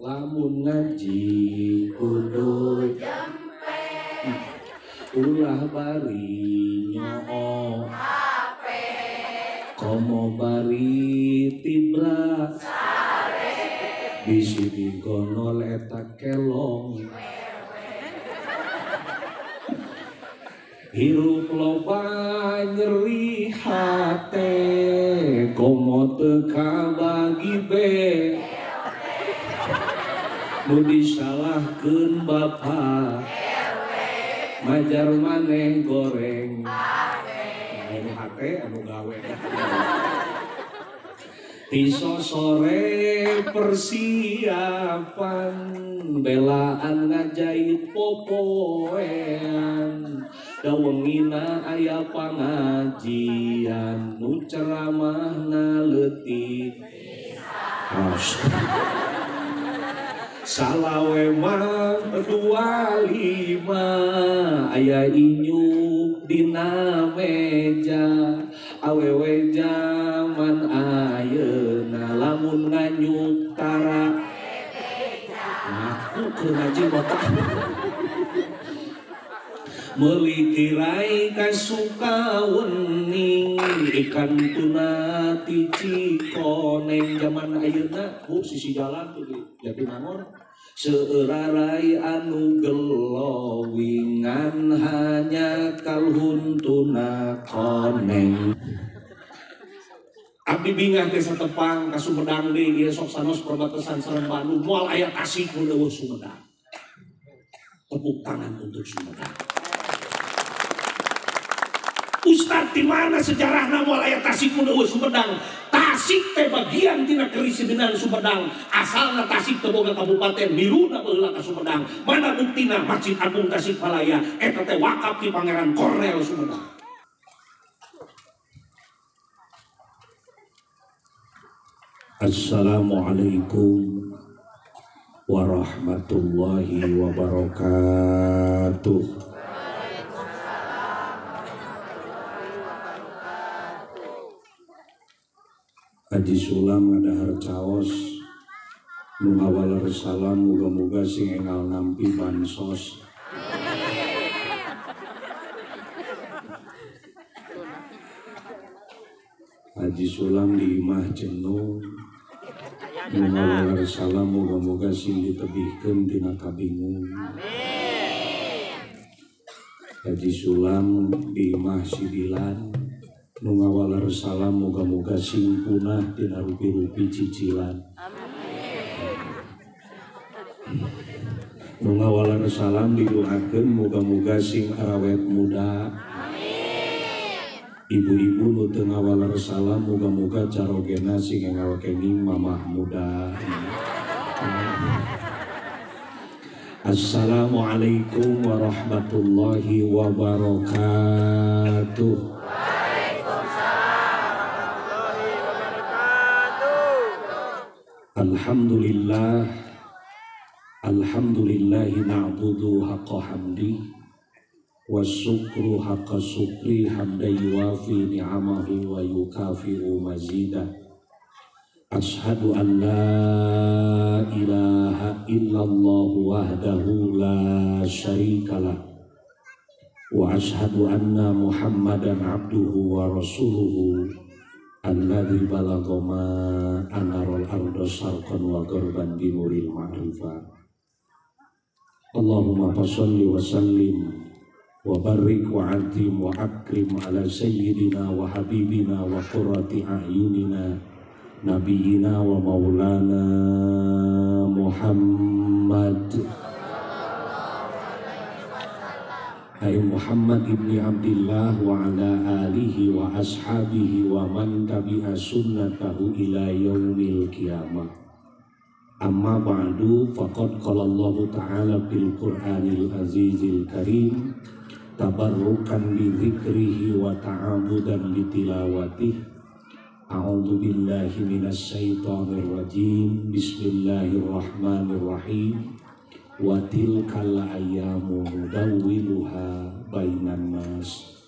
Lamun ngaji kudu jempe, ulah bari nyoo hape, komo bari tibra sare, bisi digonol eta kelong. Hirup loba nyeri hate, komo teu kabagi be, nu disalahkeun bapa majar maneh goreng anu hate anu gawe. Tiso sore persiapan belaan ngajait popoean, dawengina aya pangajian nu ceramahna leutik. Salawe mah 25 aya inyuk dina meja, awewe jaman ayeuna lamun nganyuk tara ngaku keur ngaji botak. Meuli tirai ka Sukawening, ikan tuna ti Cikoneng. Jaman ayeuna bu sisi jalan tuh di Jatinangor seurarai anu gelowingan hanya kalhun tuna koneng. Abdi bingah teh satepang ka Sumedang deui ieu sok sanos perbatasan sareng Bandung moal aya Tasik mun eueuh Sumedang. Tepuk tangan untuk Sumedang. Ustaz di mana sejarahna moal aya Tasik mun eueuh Sumedang? Tasik teh bagian tina kerisidenan Sumedang. Asalna Tasik teh boga kabupaten, miruna baheula ka Sumedang. Mana buktina Masjid Agung Tasikmalaya eta teh wakaf ti Pangeran Kornel Sumedang. Assalamualaikum warahmatullahi wabarakatuh. Haji Sulam ngadahar caos nu ngawaler salam, muga-muga sing engal nampi bansos. Haji Sulam di imah jenuh nu ngawaler salam, muga-muga sing ditebihkeun tina kabingung. Haji Sulam di imah sidilan nu ngawaler salam, muga-muga sing punah tina rupi-rupi cicilan. Nu ngawaler salam didoakeun muga-muga sing arawet muda. Ibu-ibu nu teu ngawaler salam muga-muga carogena sing enggal kenging mamah muda. Assalamualaikum warahmatullahi wabarakatuh. Alhamdulillah, alhamdulillahi na'budu haqqa hamdi wa syukru haqqa syukri hamda yuwafi ni'amahu wa yukafi'u mazida. Ashhadu an la ilaha illallah wahdahu la syarikalah wa ashhadu anna muhammadan abduhu wa rasuluhu alladzi balagha ma anarul arda syarqan wa gharban bi nuril ma'rifah. Allahumma shalli wa sallim wa barik wa azim wa akrim ala sayyidina wa habibina wa qurrati a'yunina nabiyina wa maulana Muhammad. Hai Muhammad ibni Abdillah wa ala alihi wa ashabihi wa man tabi'a sunnatahu ila yaumil qiyamah. Amma ba'du, faqad qala Allahu ta'ala fil Qur'anil azizil karim tabarrukan bi dzikrihi wa ta'abudan bi tilawatihi. A'udzu billahi minasy syaithanir rajim. Bismillahirrahmanirrahim. Wa tilkal ayyamu nudawwiluha bainan nas.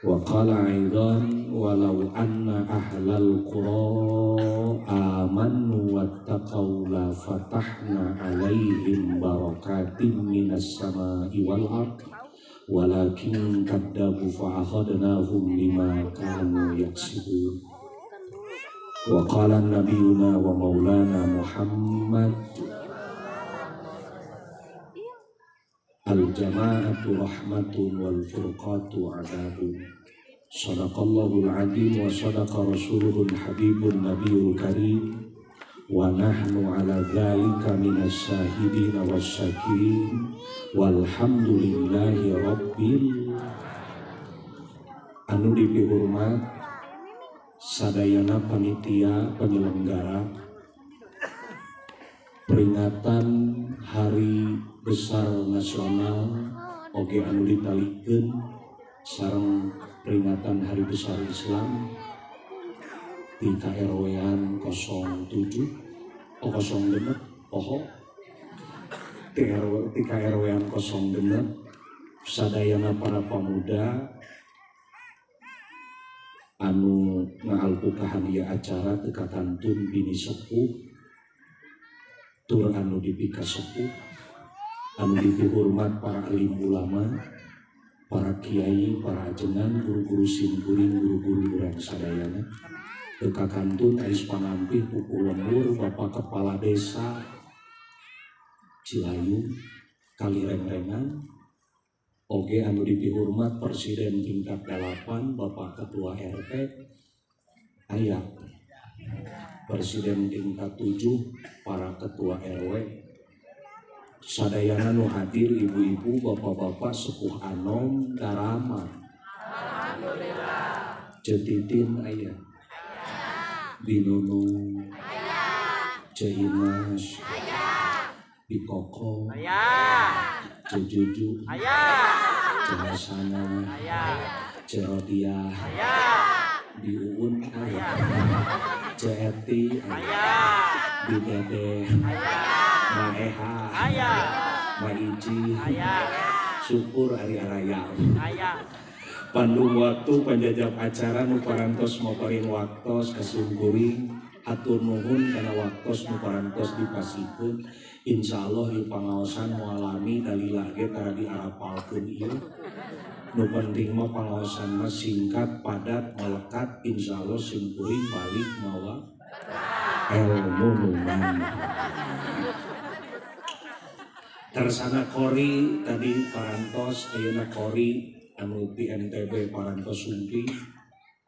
Wa qala aidan walau anna ahlal qura amanu wattaqau la fatahna alaihim barakatin minas samai wal ard walakin kadzabu fa akhadnahum bima kanu yaksibun. Wa qala nabiyuna wa maulana Muhammad al-jama'atu rahmatun wal furqatu adabun. Sadaqallahul azim wa sadaqa rasuluhul habibun nabiyul karim wa nahnu ala dzalika minas syahidin wasyakirin walhamdulillahi rabbil. Anu dipihormat sadayana panitia penyelenggara peringatan Hari Besar Nasional oge anu ditalikeun sareng peringatan Hari Besar Islam di KRW-an 07 oh 06 poho di KRW-an 06 sadayana para pemuda anu ngaalpukahan ieu acara teu kakantun bini sepuh tur anu dipika sepuh anu dipihormat para alim ulama, para kiai, para ajengan, guru-guru simkuring, guru-guru urang sadayana. Teu kakantun ais panampih pupuh lembur Bapak Kepala Desa Cilayung Kalirengrengan oge anu dipihormat Presiden tingkat 8 Bapak Ketua RT aya Presiden tingkat 7 para Ketua RW sadayana nu hadir ibu-ibu bapak-bapak sepuh anom darama. Alhamdulillah. Cetitin aya, Binunu, Ceimas, Bikoko, Cejuju, Cehasana, Cerodia, Biuun aya, Ceeti aya, Bidede, Maeha, Maiji, syukur ari araya. Pandung waktu panjajab acara nu parantos maparin waktos kasungkuring hatur nuhun kana waktos nu parantos dipasikeun. Insyaallah ieu pangaosan moal lami dalila ge tara diarapalkeun ieu. Nu penting mah pangaosan mah singkat, padat, melekat. Insyaallah simkuring balik mawa ilmu nu manfaat. Tersana kori tadi parantos ayeuna kori anu di NTB parantos sumpi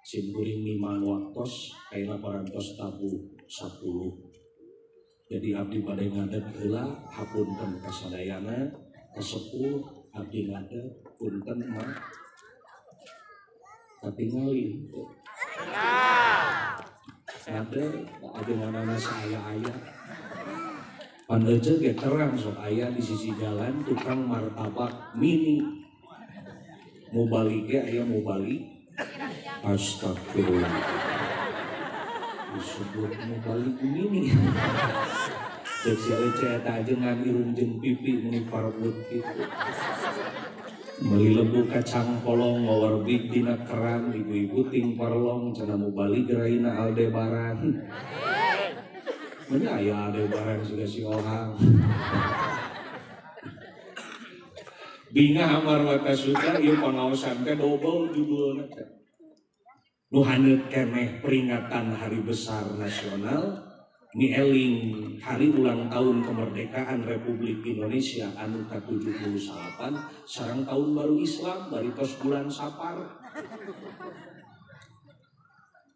simkuring mimang waktos ayeuna parantos tabuh 10. Jadi abdi bade ngadeg heula hapunten ka sadayana ka sepuh abdi ngadeg punten mah katingali ngadeg ajenganana saaya-aya. Pandeje ge terang sok aya di sisi jalan tukang martabak mini. Mau balik ge aya mau balik. Astagfirullah. Disebut mau balik mini. Cek si Ece eta ajengan irung jeung pipi meni parebut kitu. Meuli lebu kacang polong ngawerbik dina keran ibu-ibu ting parlong cenah mau balik geraina Aldebaran. Mana aya Aldebaran sudah si orang. Bingah amar wata suka ieu pangaosan teh dobel judulna teh. Nu haneut keneh peringatan Hari Besar Nasional nieling hari ulang tahun kemerdekaan Republik Indonesia anu ka-78 sareng tahun baru Islam bari tos bulan Sapar.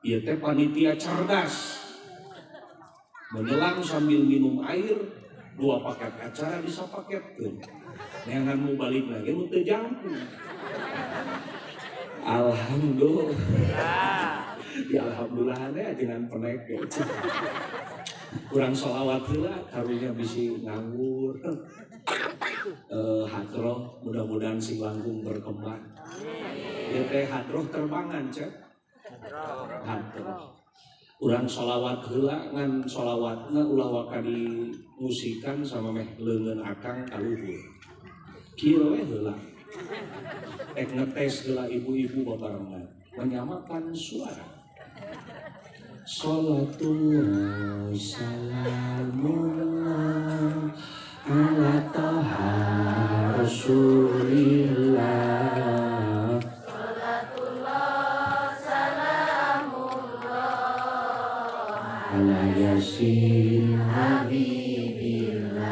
Ieu teh panitia cerdas. Menyelam sambil minum air, dua paket acara bisa paketkeun. Neangan mau balik lagi nu teu jangkung. Alhamdulillah. Ya alhamdulillah nya jangan penek ya. Kurang sholawat heula karunya bisi nganggur. Hadroh mudah-mudahan sing langkung berkembang. Ieu teh hadroh terbangan cek. Hadroh. Urang sholawat heula ngan sholawatna ulah waka dimusikan sama meh leungeun akang kaluhur. Kieu we heula. Ek ngetes heula ibu-ibu babarengan menyamakan suara. Salatullah salamullah ala Toha Rasulillah. Salatullah salamullah ala Yasin Habibillah.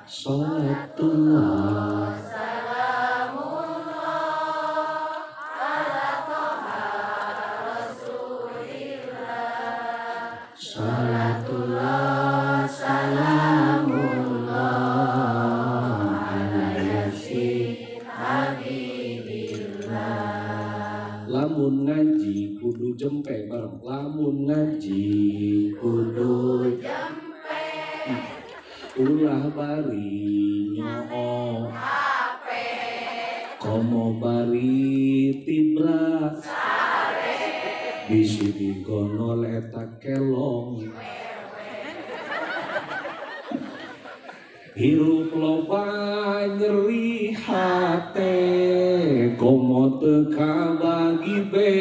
Salatullah salamullah ala Toha Rasulillah. Salatullah salamullah ala Yasin Habibillah. Lamun ngaji kudu jempe bareng. Lamun ngaji kudu jempe. Ulah bari nyoo HP. Komo bari tibra sare. Bisi digonol eta kelong. Hirup loba nyeri hate komo teu kabagi be.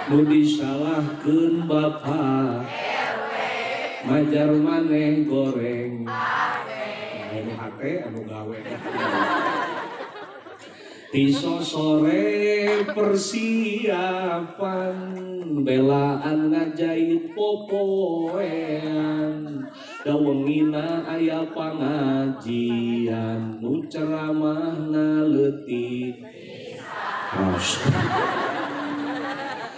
Nu disalahkeun bapa majar maneh goreng. Anu hate anu gawe. Tiso sore persiapan belaan ngajait popoean. Dawengina aya pangajian nu ceramahna leutik.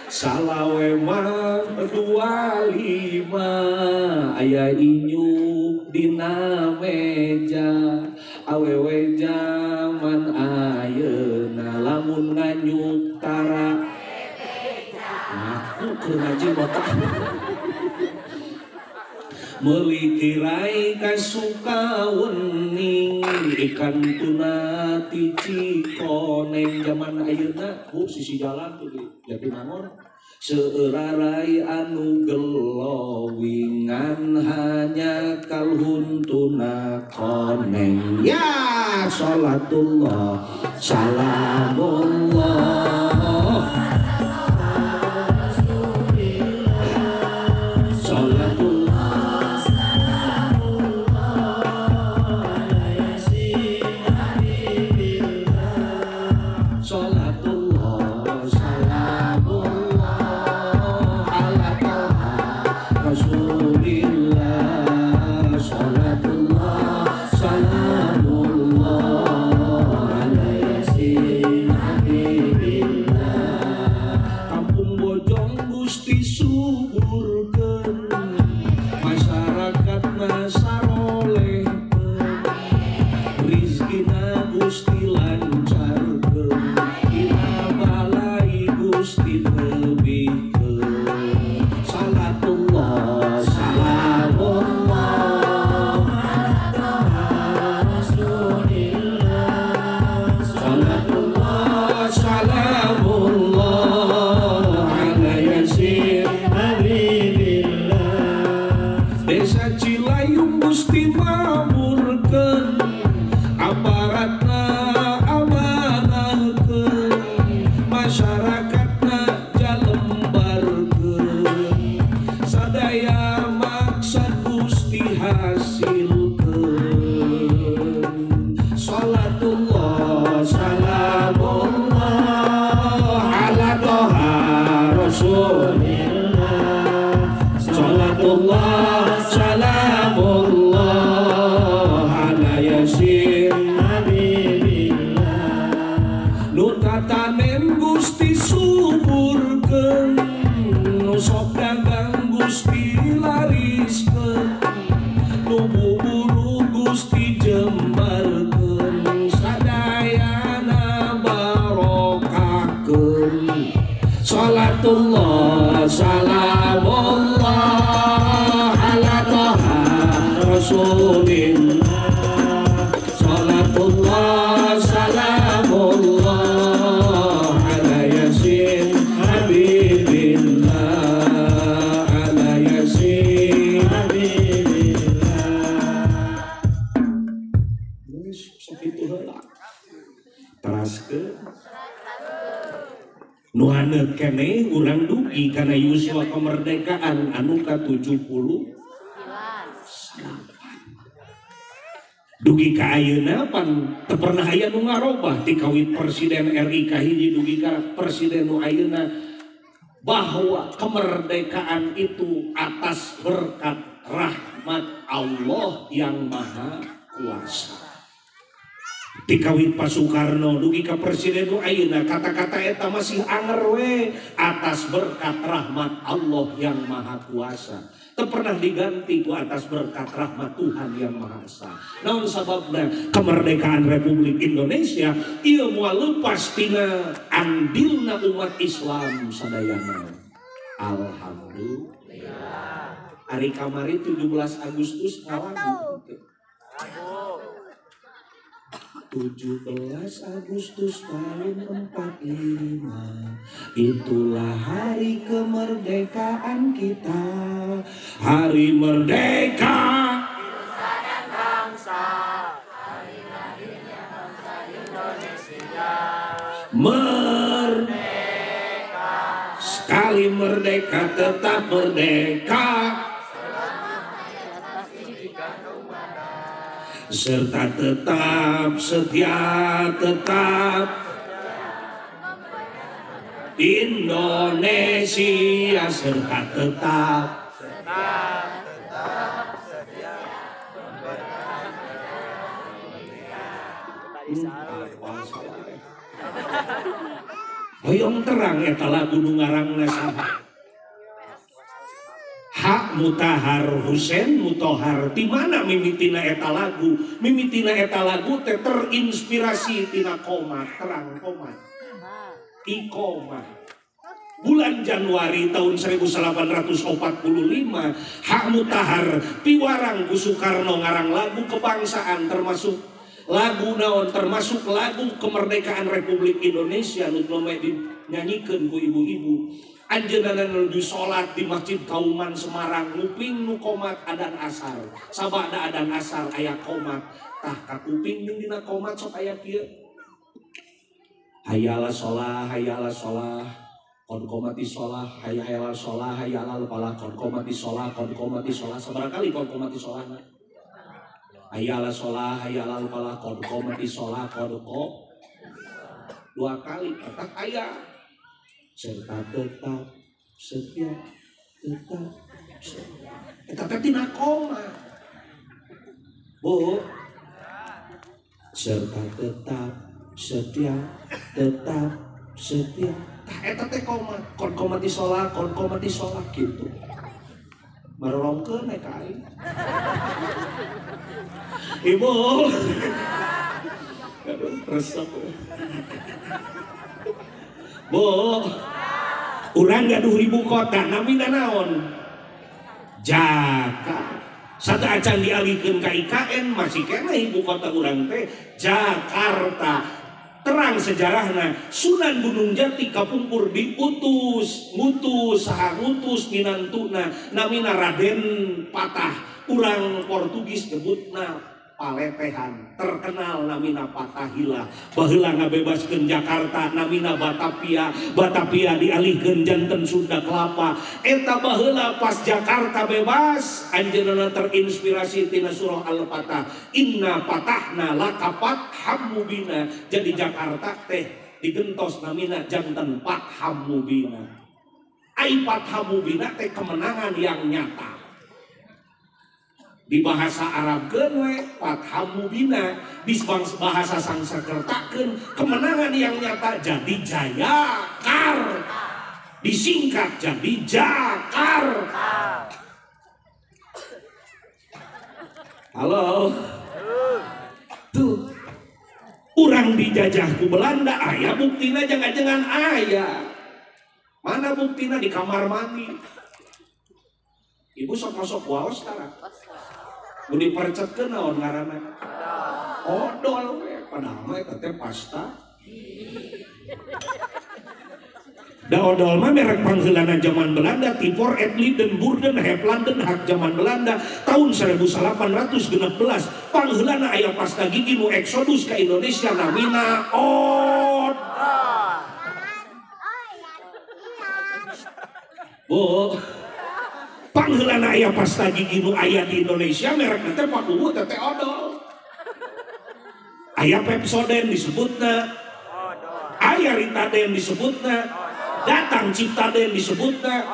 Salawe mah 25 aya inyuk dina meja. Awewe jaman ayeuna lamun nganyuk tara ngaku keur ngaji botak. Meuli tirai ka Sukawening ikan tuna ti Cikoneng. Jaman ayeuna bu sisi jalan tuh di Jatinangor seurarai anu gelowingan hanya kalhun tuna koneng. Ya salatullah salamullah salatullah salamullah ala Yasin Habibillah. Salatullah salamullah ala Toha Rasulillah. Salatullah salamullah ala Yasin Habibillah. Kampung Bojong Gusti suburkeun masyarakatna sarolehkeun rizkina Gusti lancarkeun dina balai Gusti tebihkeun. Salatullah salamullah ala Toha Rasulillah. Salatullah salamullah ala Yasin Habibillah. Desa Cilayung Gusti maburkeun aparatna amanahkeun masyarakatna jalembarkeun sadaya maksad Gusti hasilkeun. Salatullah salamullah ala Toha Rasulillah. Salatullah salamullah ala Yasin Habibillah. Nu tatanen Gusti suburkeun nu sok dagang Gusti lariskeun nu buburu Gusti jembarkeun sadayana barokahkeun. Salatullah salamullah ala Toha Rasulillah. Salatullah salamullah ala Yasin Habibillah. Ala Yasin Habibillah. Wis Anget keneh urang dugi kana yuswa kemerdekaan anu ka-79. Dugi ka ayeuna pan teu pernah aya nu ngarobah ti kawit Presiden RI kahiji dugi ka Presiden nu ayeuna bahwa kemerdekaan itu atas berkat rahmat Allah yang Maha Kuasa. Ti kawit Pak Soekarno dugi ka Presiden nu ayeuna kata-kata eta masih anger we atas berkat rahmat Allah yang Maha Kuasa. Teu pernah diganti ku atas berkat rahmat Tuhan yang Maha Esa. Naon sababna kemerdekaan Republik Indonesia ieu moal lepas tina andilna umat Islam sadayana. Alhamdulillah. Ari kamari 17 Agustus ngalagu. 17 Agustus tahun 45, itulah hari kemerdekaan kita. Hari merdeka nusa dan bangsa, hari lahirnya bangsa Indonesia. Merdeka, sekali merdeka tetap merdeka, serta tetap setia, tetap Indonesia, serta tetap setia. Hoyong terang eta lagu nu ngarangna saha? Hak Mutahar Husein Mutohar. Di mana mimitina eta lagu? Mimitina eta lagu teh terinspirasi tina koma, terang koma, iqomah. Bulan Januari tahun 1845 Hak Mutahar piwarang ku Soekarno ngarang lagu kebangsaan termasuk lagu naon, termasuk lagu kemerdekaan Republik Indonesia nu dinyanyikeun ku ibu-ibu. Anjeunna nuju salat di Masjid Kauman Semarang nguping nu komat adan asar. Sabada adan asar aya komat. Tah kakuping jeung dina komat sok aya kieu. Hayala sholah, hayala sholah, qad qomati sholah, hayala sholah, hayala falah, qad qomati sholah, qad qomati sholah. Sabaraha kali qad qomati sholahna? Hayala sholah, hayala falah, qad qomati sholah, qad qom. Dua kali kata aya. Serta tetap setia, tetap setia. Eta teh tina koma. Bu. Serta tetap setia, tetap setia. Tah eta teh koma, kon komati sholat, kon komati sholat gitu. Marorongkeun we ka aing. Ibu. Aduh, resep. Bu, urang gaduh ibu kota namina naon? Jakarta. Sateuacan dialihkeun ka IKN masih keneh ibu kota urang teh Jakarta. Terang sejarahna Sunan Gunung Jati kapungkur diutus, ngutus saha ngutus minantuna namina Raden Patah. Urang Portugis nyebutna Paletehan, terkenal namina Patahila. Baheula ngabebaskeun Jakarta namina Batavia, Batavia dialihkeun janten Sunda Kelapa. Eta baheula pas Jakarta bebas, anjeunna terinspirasi tina surah Al-Fatah. Inna fatahna laka fatham mubina. Jadi Jakarta teh digentos namina janten Fatham Mubina. Ai Fatham Mubina teh kemenangan yang nyata. Di bahasa Arab we Fatham Mubina, di bahasa Sanskertakeun kemenangan yang nyata jadi Jayakarta, disingkat jadi Jakarta. Halo, tuh urang dijajah ku Belanda aya buktina jangan-jangan aya. Mana buktina di kamar mandi. Ibu sok-sok waos tara. Mun dipercetkeun naon ngaranna? Odol we, padahal mah eta teh pasta. Da odol mah merek pangheulana zaman Belanda, Tivor et Liden Burden Heplanden hak zaman Belanda tahun 1816. Pangheulana aya pasta gigi nu eksodus ka Indonesia namina odol. Bu, pangheulana aya pasta gigi nu aya di Indonesia merekna teh Pak Kuwu teh odol. Aya Pepsodent disebutna, aya Ritaden disebutna, datang Ciptaden disebutna,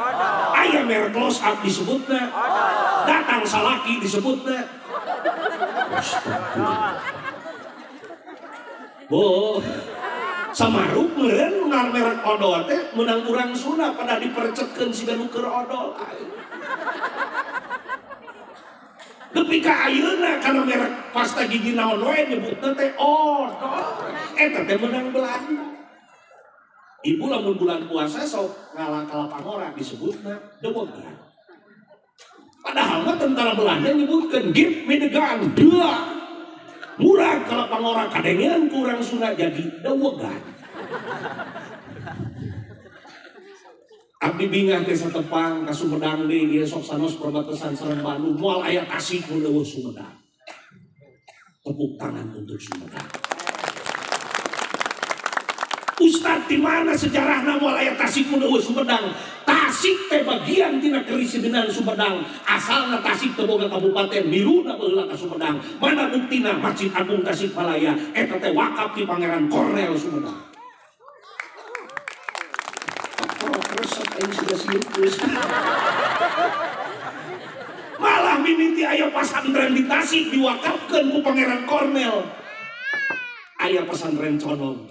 aya merek Close Up disebutna, datang Salaki disebutna. Bu, samaruk meureun merek odol teh meunang urang Sunda pada dipercetkeun siga nu keur odol. Nepi ka ayeuna kana merek pasta gigi naon we nyebutna teh odol. Eta teh meunang Belanda. Ibu lamun bulan puasa sok ngalah kalapangora disebutna dewogan. Padahal mah tentara Belanda nyebutkeun give me the gun. Dua. Murah kalapangora kadengean kurang Sunda jadi dewogan. Abdi bingah teh satepang ka Sumedang deui ieu sok sanos perbatasan sareng Bandung moal aya Tasik mun eueuh Sumedang. Tepuk tangan untuk Sumedang. Ustad di mana sejarahna moal aya Tasik mun eueuh Sumedang? Tasik teh bagian tina kerisidenan Sumedang. Asalna Tasik teh boga kabupaten, miluna baheula ka Sumedang. Mana buktina Masjid Agung Tasikmalaya eta teh wakaf ti Pangeran Kornel Sumedang. Malah mimiti aya pasantren di Tasik diwakafkeun ku Pangeran Kornel. Aya pesantren Conong.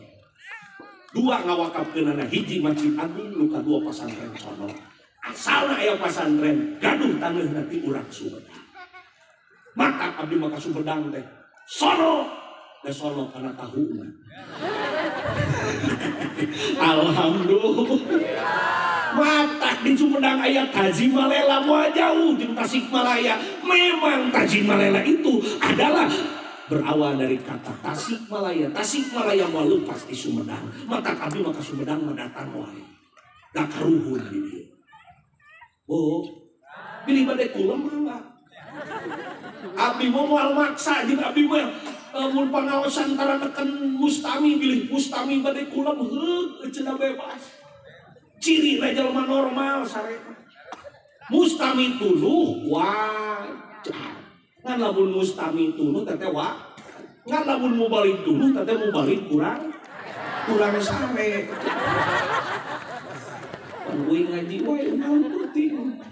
Dua ngawakafkeunana, hiji Masjid Agung, nu kadua pesantren Conong. Asalna aya pasantren, gaduh taneuhna ti urang Sumedang. Maka abdi mah ka Sumedang teh. Sono, teh sono kana tahuna. Alhamdulillah. Mata di Sumedang aya Tajimalela moal jauh jeung Tasikmalaya. Memang Tajimalela itu adalah berawal dari kata Tasikmalaya. Tasikmalaya moal lepas di Sumedang. Mata abdi mah ka Sumedang mah datang wae. Da karuhun di dieu. Oh, bilih bade kulem mah. Abdi mah moal maksa jeung abdi mah mun pangaosan tara neken mustami bilih mustami bade kulem heuh cenah bebas. Ciri jelma normal sare. Mustami tuluh wajar. Ngan lamun mustami tuluh teh wa. Ngan lamun mubalik tuluh teh mubalik kurang sare. Pan euy ngaji we naon penting.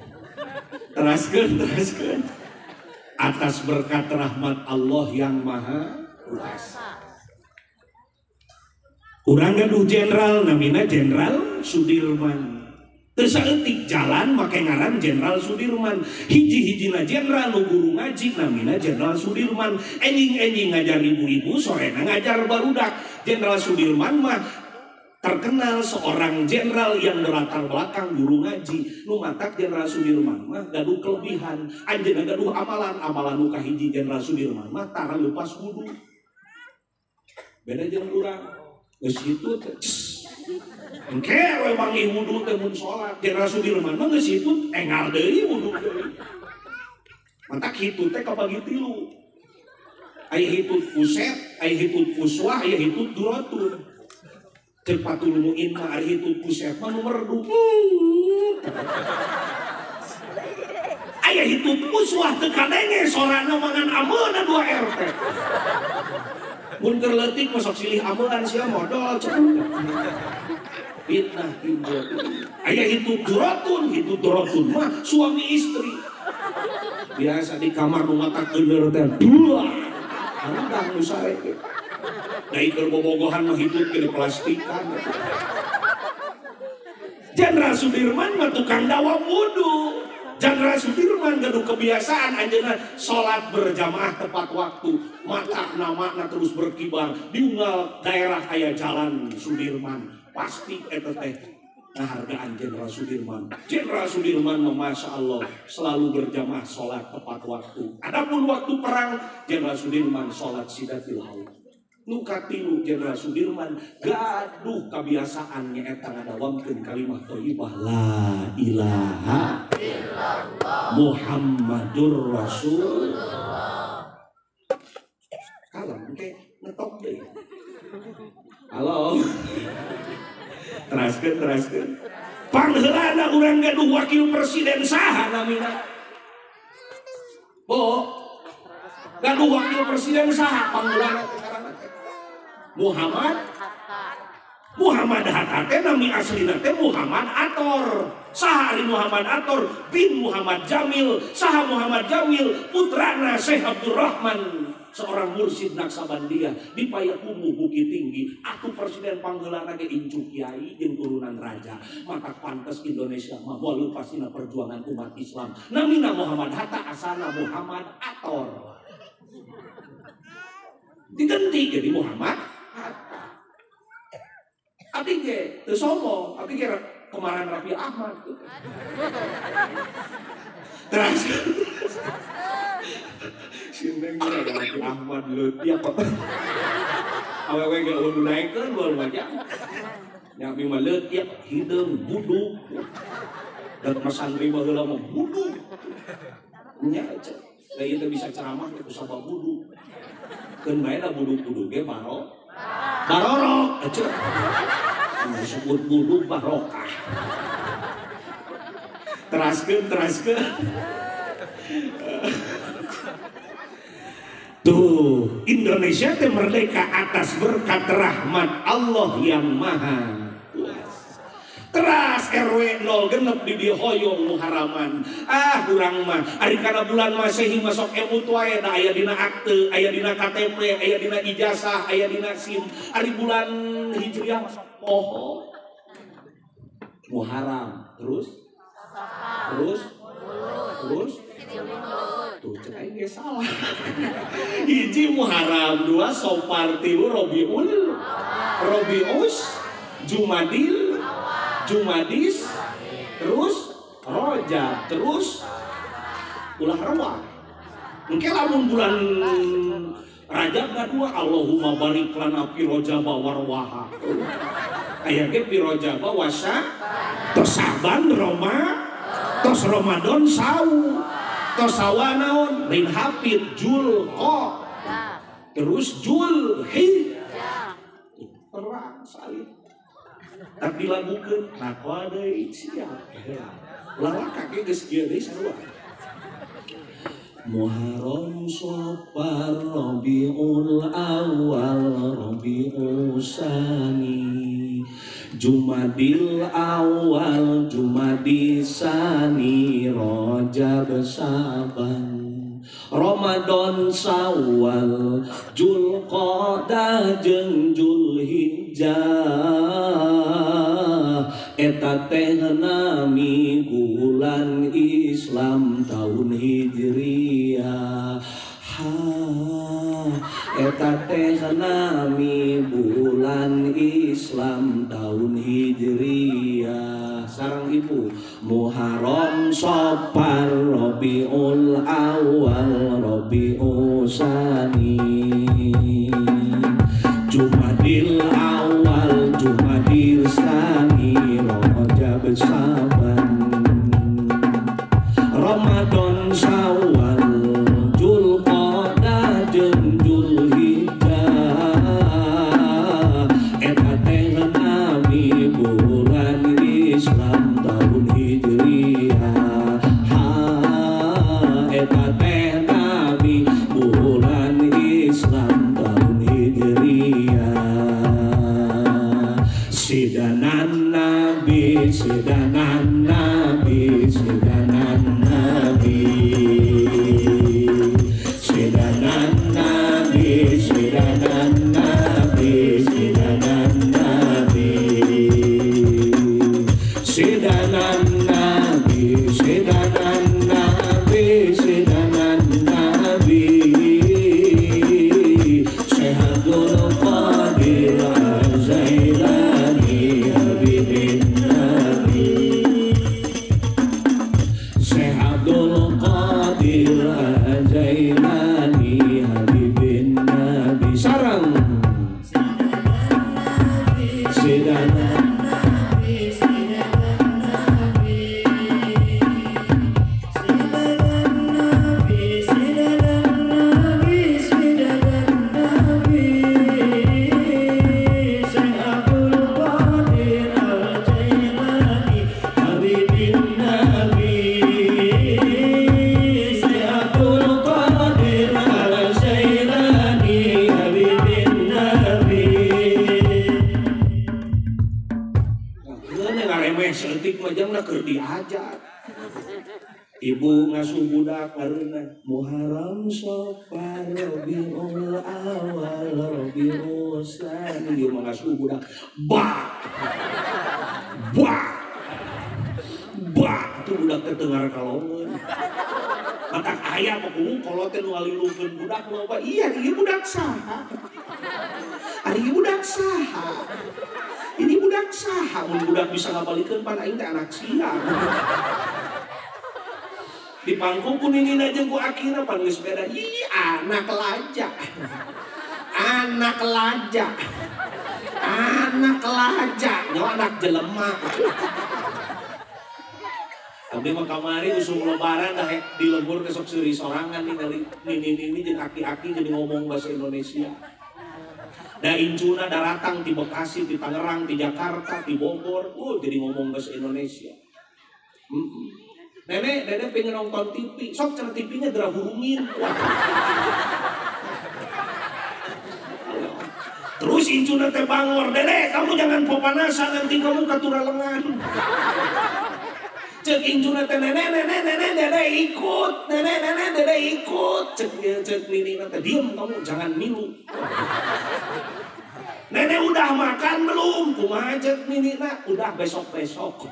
Teraskeun. Atas berkat rahmat Allah yang Maha Kuasa. Urang gaduh jenderal namina Jenderal Sudirman. Teu saeutik jalan make ngaran Jenderal Sudirman. Hiji-hijina jenderal nu guru ngaji namina Jenderal Sudirman. Enjing-enjing ngajar ibu-ibu, sorena ngajar barudak. Jenderal Sudirman mah terkenal seorang jenderal yang berlatar belakang guru ngaji. Nu matak Jenderal Sudirman mah gaduh kelebihan. Anjeunna gaduh amalan, amalan nu kahiji Jenderal Sudirman mah tara leupas wudu. Beda jeung urang. Geus hitut engke we manggih wudu teh mun salat. Jenderal Sudirman mah geus hitut engal deui wudu deui. Matak hitut teh kabagi tilu. Aya hitut kuset, aya hitut kuswah, aya hitut duratun. Ceuk Fathul Muin mah ari hitut kuset mah nu merdu. Aya hitut kuswah teu kadenge sorana mangan ameuna 2 RT. Mun keur leutik mah sok silih amelan sia modal cenah. Fitnah timbul. Aya hitut duratun mah suami istri. Biasa di kamar nu mata keuleur teh dua. Anu nu sare ge. Da keur bobogohan mah hitut ge diplastikan. Jenderal Sudirman mah tukang dawam wudu. Jenderal Sudirman gaduh kebiasaan anjeunna salat berjamaah tepat waktu. Mata namana terus berkibar di unggal daerah aya jalan Sudirman. Pasti eta teh ngahargaan Jenderal Sudirman. Jenderal Sudirman masya Allah selalu berjamaah salat tepat waktu. Adapun waktu perang Jenderal Sudirman salat sidatil haul. Nu katilu Jenderal Sudirman gaduh kebiasaan nyaeta ngadawamkeun kalimah thayyibah la ilaha illallah Muhammadur Rasulullah. Kalem engke ngetok deui. Halo. Teraskeun. Pangheulana urang gaduh wakil presiden saha namina? Bo, gaduh wakil presiden saha pangheulana teh ngaranna teh? Muhammad Hatta teh nami aslina teh Muhammad Ator. Saha ari Muhammad Ator bin Muhammad Jamil. Saha Muhammad Jamil putrana Syekh Abdurrahman, seorang mursyid Naksabandia di Payakumbuh Bukit Tinggi. Atuh presiden pangheulana ge incu kiai jeung turunan raja. Maka pantes Indonesia mah moal leupas dina perjuangan umat Islam. Namina Muhammad Hatta asana Muhammad Ator. Diganti jadi Muhammad Hatta. Abdi ge teu sombong, abdi ge kemarin Raffi Ahmad. Terus sindeng ge Raffi Ahmad leutik kok. Awewe ge eueuh nu naekeun gol mah nya. Nya abdi mah leutik hideung buduk. Dan santri baheula mah buduk. Nya da ieu teh bisa ceramah teh ku sabab buduk. Keun bae da buduk-buduk ge barorok ecek. Disebut buduk barokah. Teraskeun. Tuh, Indonesia teh merdeka atas berkat rahmat Allah yang Maha Kuasa. Teras RW 06 di dieu hoyong Muharraman. Ah, urang mah ari kana bulan Masehi masuk emut wae da aya dina akte, aya dina KTP, aya dina ijazah, aya dina SIM. Ari bulan Hijriah masuk poho. Muharram, terus tuh cek aing ge salah. Hiji Muharram, dua Safar, tilu Rabiul, Rabius, Jumadil, Jumadis, terus Rojab, terus ulah rewah. Engke lamun bulan Rajab dua Allahumma barik lana fi Rajaba warwaha. Aya ge fi Rajaba wasa tos Saban Roma tos Ramadan sau tos sawa naon lain hafid Jul Qa terus Jul Hi terang salib. Tapi dilagukeun lakoa deui siap. Lalaka ge geus kieu deui sarua. Muharram Safar Rabiul Awal Rabiul Sani Jumadil Awal Jumadis Sani Rajab Saban Ramadan Sawal Julqa'dah jeung Julhijjah eta teh nami bulan Islam tahun Hijriah. Ha eta teh nami bulan Islam tahun Hijriah. Sareng ibu Muharram Safar Rabiul Awal Rabiul Sani Jumadil Awal Jumadil Sani Rajab Saban Ramadan Sawal Julqa'dah jeung Julhijjah eta teh nami bulan Islam tahun Hijriah. Ha eta teh nami bulan Ibu ngasuh budak bareuna Muharram Safar Rabiul Awal Rabiul Tsani ieu mah ngasuh budak ba ba ba tuh budak teh teu ngarakalongeun. Matak aya mah kudu kolot teh nu ngalilungkeun budak loba. Iya ieu budak saha? Ari ieu budak saha? Ini budak saha? Mun budak bisa ngabalikeun pan aing teh anak sia. Di pangku ku ninina jeung ku akina pan geus beda. Ih anak laja. Anak laja. Anak laja, nyawa anak jelema. Abdi mah kamari usum lebaran dah di lembur teh sok seuri sorangan ningali nini-nini jeung aki-aki jadi ngomong bahasa Indonesia. Da incuna daratang di Bekasi, di Tangerang, di Jakarta, di Bogor, jadi ngomong bahasa Indonesia. Nenek, nenek pengen nonton TV, sok cara TV-nya gerah hurungin. Terus incuna teh bangor, "Dedek, kamu jangan popanasan nanti kamu katuralengan." Cek incuna teh nenek, nenek, nenek, dedek ikut, nenek, nenek, dedek ikut. Cek cek nini teh diem kamu jangan milu. Nenek udah makan belum? Kumaha cek nini nak? Udah besok-besok.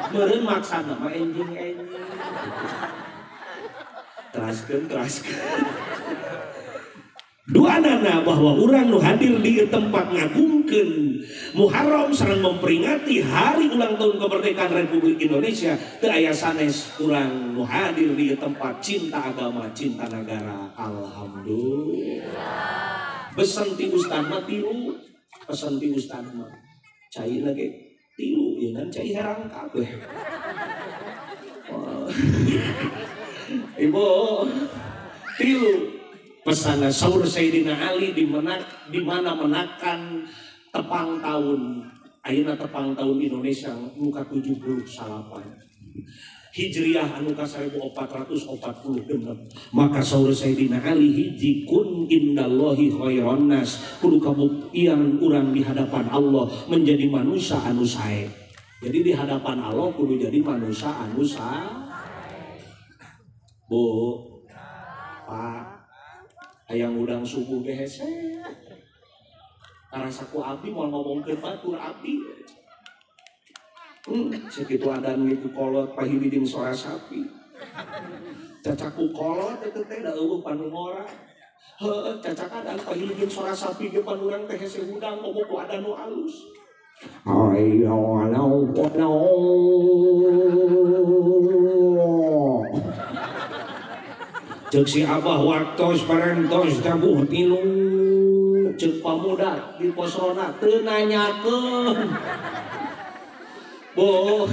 Meureun maksana mah enjing-enjing. Teraskeun, teraskeun. Dua nana bahwa orang nu hadir di tempat ngagungkeun Muharram sareng memperingati hari ulang tahun kemerdekaan Republik Indonesia teu aya sanes urang nu hadir di tempat cinta agama, cinta negara. Alhamdulillah. Besen ti ustad mah tilu, pesen ti ustad mah cai lagi tilu, ya kan cai herang kabeh. Ibu tilu pesan saur Sayyidina Ali di mana menakan tepang tahun ayeuna tepang tahun Indonesia nu ka 78 Hijriah anu ka 1446. Maka saur Sayyidina Ali hiji kun indallahi khairon nas, kudu kabuktian urang di hadapan Allah menjadi manusia anu sae. Jadi di hadapan Allah kudu jadi manusia anu sae. Bu, Pak, hayang udang subuh ge hese. Karasaku abdi moal ngomongkeun batur abdi. Segitu adan gitu kolot pahili jeung sora sapi. Cacaku kolot eta teh da eueuh panungora. Heuh, cacak adan pahili jeung sora sapi ge panurang teh hese hudang komo ku adan nu alus. Ayo lau lau. Cek si abah waktos parantos tabuh tilu. Cek pamuda di pos ronda teu nanyakeun. Boh,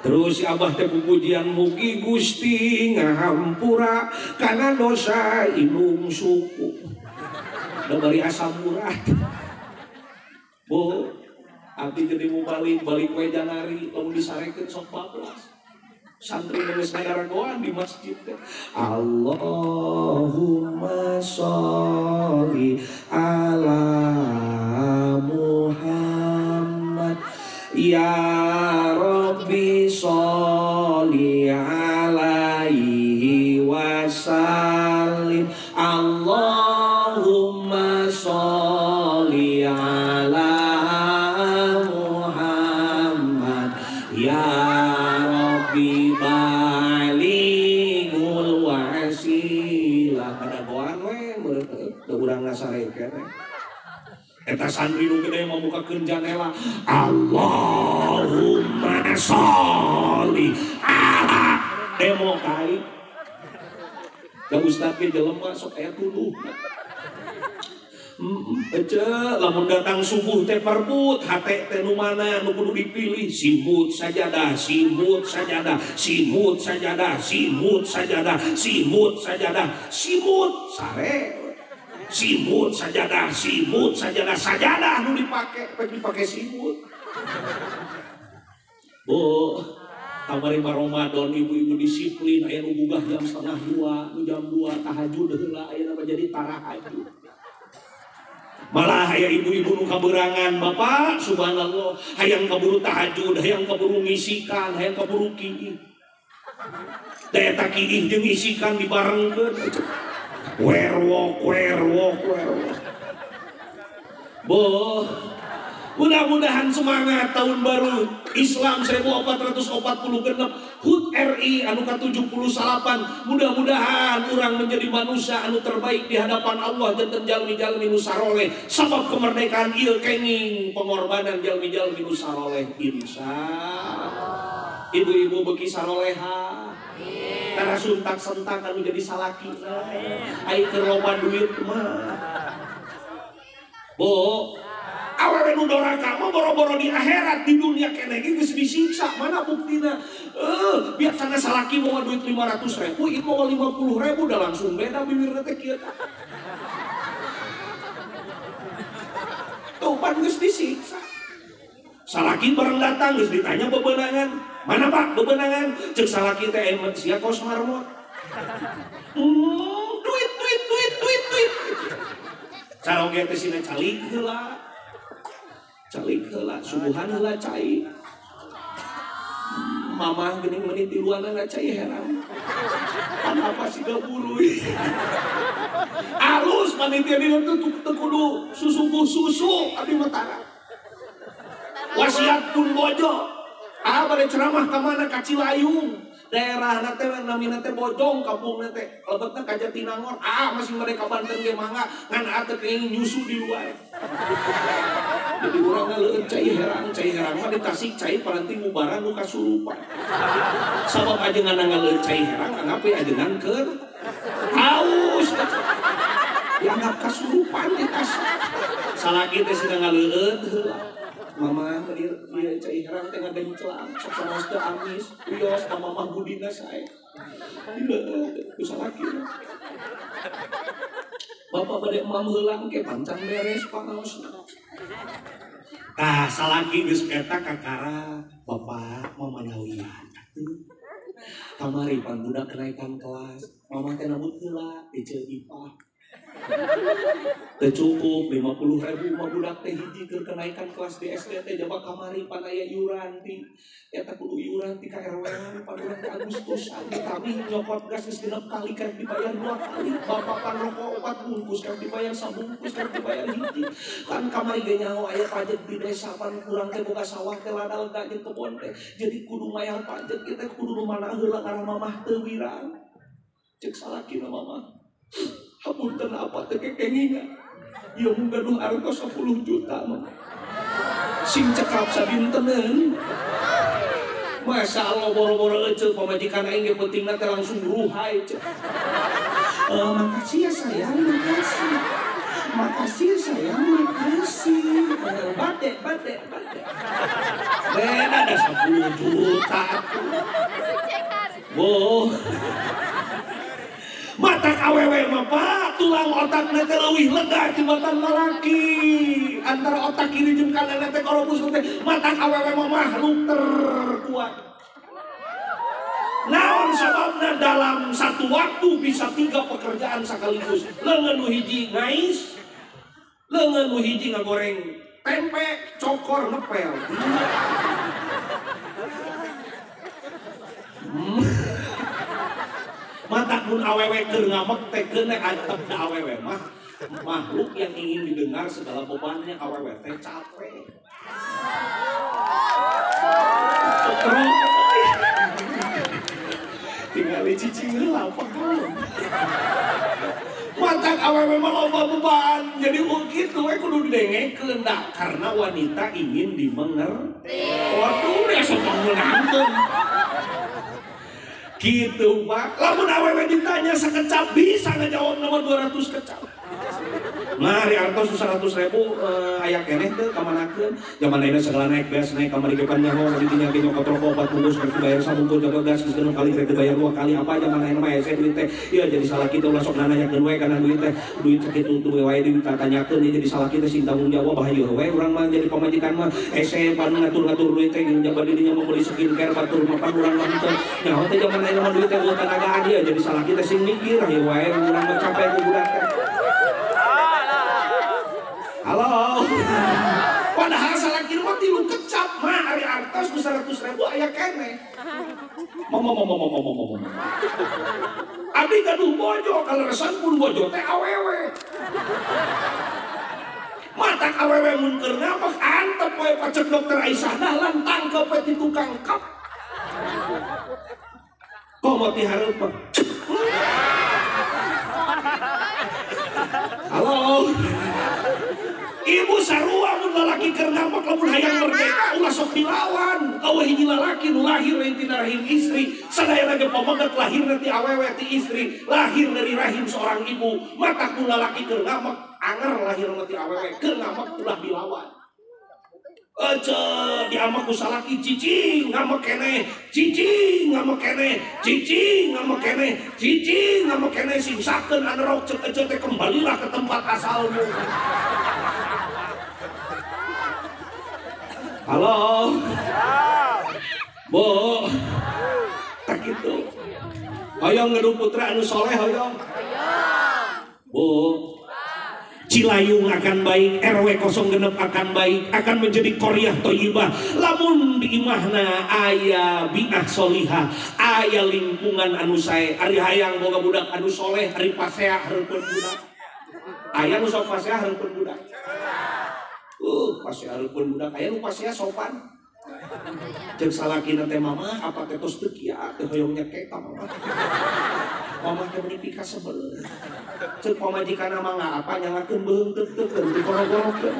terus si abah teh pujian mugi Gusti ngahampura kana dosa indung suku. Da bari asam urat. Boh, abdi jadi mau balik, balik we janari lamun disarekeun sok bablas. Santri geus ngagaragoan di masjid teh. Allahumma sholli ala Muhammad ya Rabbi sholli alaihi wasallim. Allahumma sholli ala Muhammad ya Rabbi balighul wasilah. Kadagoan we meureun teu urang ngasarekeun. Eta santri nu gede mau bukakeun janela. Allahumma sholli ala demo kai. Da ustad ge jelema sok aya tuduh. Ece lamun datang subuh teh parbut hate teh nu mana nu kudu dipilih, simut sajadah, simut sajadah, simut sajadah, simut sajadah, simut sajadah, simut sare. Simut sajadah, simut sajadah, sajadah nu dipake, dipake simut. Bu, kamari mah Ramadan ibu-ibu disiplin, aya nu gugah jam 1:30, nu jam 2 tahajud heula, aya mah jadi tarahajud. Malah aya ibu-ibu nu kaberangan, Bapak, subhanallah, hayang kaburu tahajud, hayang kaburu ngisikan, hayang kaburu kiih. Da eta kiih jeung isikan dibarengkeun. Werwok werwok werwok. Boh, mudah-mudahan semangat tahun baru Islam 1446 HUT RI anu ka-78. Mudah-mudahan urang menjadi manusia anu terbaik di hadapan Allah janten jalmi-jalmi nu saroleh. Sabab kemerdekaan ieu kenging pengorbanan jalmi-jalmi nu saroleh. Insyaallah. Ibu-ibu beuki saroleha. Tara suntak-sentak anu jadi salaki. Ai keur loba duit mah. Bo, awewe nu doraka mah boro-boro di akhirat, di dunia keneh ge geus disiksa. Mana buktina? Biasana salaki mawa duit 500.000, ieu mawa 50.000 udah langsung beda bibirna teh kieu. Tuh pan geus disiksa. Salaki bareng datang geus ditanya bebenangan. Mana Pak bebenangan? Ceuk salaki teh emang sia kos marmot. Duit duit duit duit duit. Caroge teh sina calik heula. Calik heula, subuhan heula cai. Mamah geuning meuni tiluanana cai herang. Pan apa siga buruy. Alus panitia di dieu teu kudu susuguh susu abdi mah tara. Wasiat pun bojo. Ah bade ceramah ka mana ka Cilayung. Daerah nate namina teh Bojong kampung nate lebetna ka Jatinangor. Ah masih bade ka Banten ge mangga ngan teu kenging nyusu di luar. Jadi urang leueut cai herang mah di Tasik cai paranti ngubaran nu kasurupan. Sabab ajengan ngaleueut cai herang anggap we ajengan keur haus. Dianggap kasurupan di Tasik. Salaki teh sina ngaleueut heula. Mama dia cai herang teh ngagenclang sok sanaos teu amis wios ka mamah budina sae. Ku salaki. Bapak bade emam heula engke pancan beres pangaosna. Tah salaki geus eta kakara bapak mama manawian atuh. Kamari pan budak kenaikan kelas, mama teh nabut heula di Ceu Ipah. Teu cukup 50.000 mah budak teh hiji keur kenaikan kelas di SD teh jaba kamari pan aya iuran ti eta kudu iuran ti ka RW-an pan urang teh Agustusan kami nyokot gas geus 6 kali keur dibayar 2 kali bapak pan rokok 4 bungkus keur dibayar 1 bungkus keur dibayar hiji kan kamari ge nyaho aya pajak di desa pan urang teh boga sawah teh lada lega jeung kebon teh jadi kudu mayar pajak kita kudu nu mana heula ngarah mamah teu wirang ceuk salakina mamah hapunten apa teh kekengingan ieu mun gaduh artos 10 juta mah sing cekap sadinteneun. Masya Allah boro-boro eceu pamajikan aing ge pentingna teh langsung ruhai cek. Makasih ya sayang, makasih. Makasih ya sayang, makasih. Bade bade bade. Beda ada 10 juta. Boh. Matak awewe mah Pak, tulang otakna teh leuwih lega tibatan lalaki. Antara otak kiri jeung kanan teh korobus teh, matak awewe mah makhluk terkuat. Naon sababna dalam satu waktu bisa 3 pekerjaan sekaligus. Leungeun nu hiji ngais, leungeun nu hiji ngagoreng tempe, cokor ngepel. Matak mun awewe keur ngamek teh keun antep da awewe mah makhluk yang ingin didengar segala bebannya awewe teh capek. Tinggal cicing heula pekal. Matak awewe mah loba beban jadi kitu we kudu didengekeun da karena wanita ingin dimengerti. Waduh dia sok meunangkeun. Gitu Pak, lamun awewe ditanya sekecap bisa ngejawab nomor 200 kecap. Mari artos 100.000 aya keneh teu kamanakeun. Zaman ayeuna segala naik beas naik kamari ge pan nyaho di dinya ge nyokot rokok 4 bungkus rek dibayar sabungkus jaga gas geus 6 kali rek dibayar 2 kali apa zaman ayeuna mah hese duit teh. Ieu jadi salaki teh ulah sok nanyakeun we kana duit teh. Duit sakitu tuh wae ditanyakeun jadi salaki teh sing tanggung jawab hayu we urang mah jadi pamajikan mah hese pan ngatur-ngatur duit teh jeung jaban di dinya mah meuli skincare batur mah pan urang mah teu. Nyaho teh zaman ayeuna mah duit teh eueuh tanagaan ieu jadi salaki teh sing mikir hayu wae urang mah capek ku budak teh. Halo. Padahal salaki mah tilu kecap mah ari artos Diantos ku 100.000 aya keneh. Mama mama mama mama mama. Abdi gaduh bojo kaleresan pun bojo teh awewe. Matak awewe mun keur ngambek antep we pacek dokter Aisyah Dahlan tangkep we ti tukang kap. Komo ti hareupeun. Halo. Ibu sarua mun lalaki keur ngambek lamun hayang merdeka ulah sok dilawan. Eueuh hiji lalaki nu lahir tina rahim istri, sadayana ge pameget lahir ti awewe ti istri, lahir dari rahim seorang ibu. Matak mun lalaki keur ngambek anger lahir ti awewe, keur ngambek ulah dilawan. Ece diamak ku salaki cicing ngambek keneh, cicing ngambek keneh, cicing ngambek keneh, cicing ngambek keneh singsakeun anerok cek ece teh kembalilah ke tempat asalmu. Halo. Bu. Tak kitu. Hoyong ngeduh putra anu soleh hoyong. Bu. Cilayung akan baik, RW 06 akan baik, akan menjadi qaryah thayyibah. Lamun di imahna aya bi'ah solihah, aya lingkungan anu sae, ari hayang boga budak anu soleh, ari pasea hareupeun budak. Aya nu sok pasea hareupeun budak. Pasea hareupeun budak, aya nu pasea sopan. Ceuk salakina teh mama, apa teh tos teu kieu teh hoyong nyekek ka mama. Mama teh meuni pikasebel. Ceuk pamajikanna mangga apa nyangakeun beuheung teuk-teukeun digorok-gorokkeun.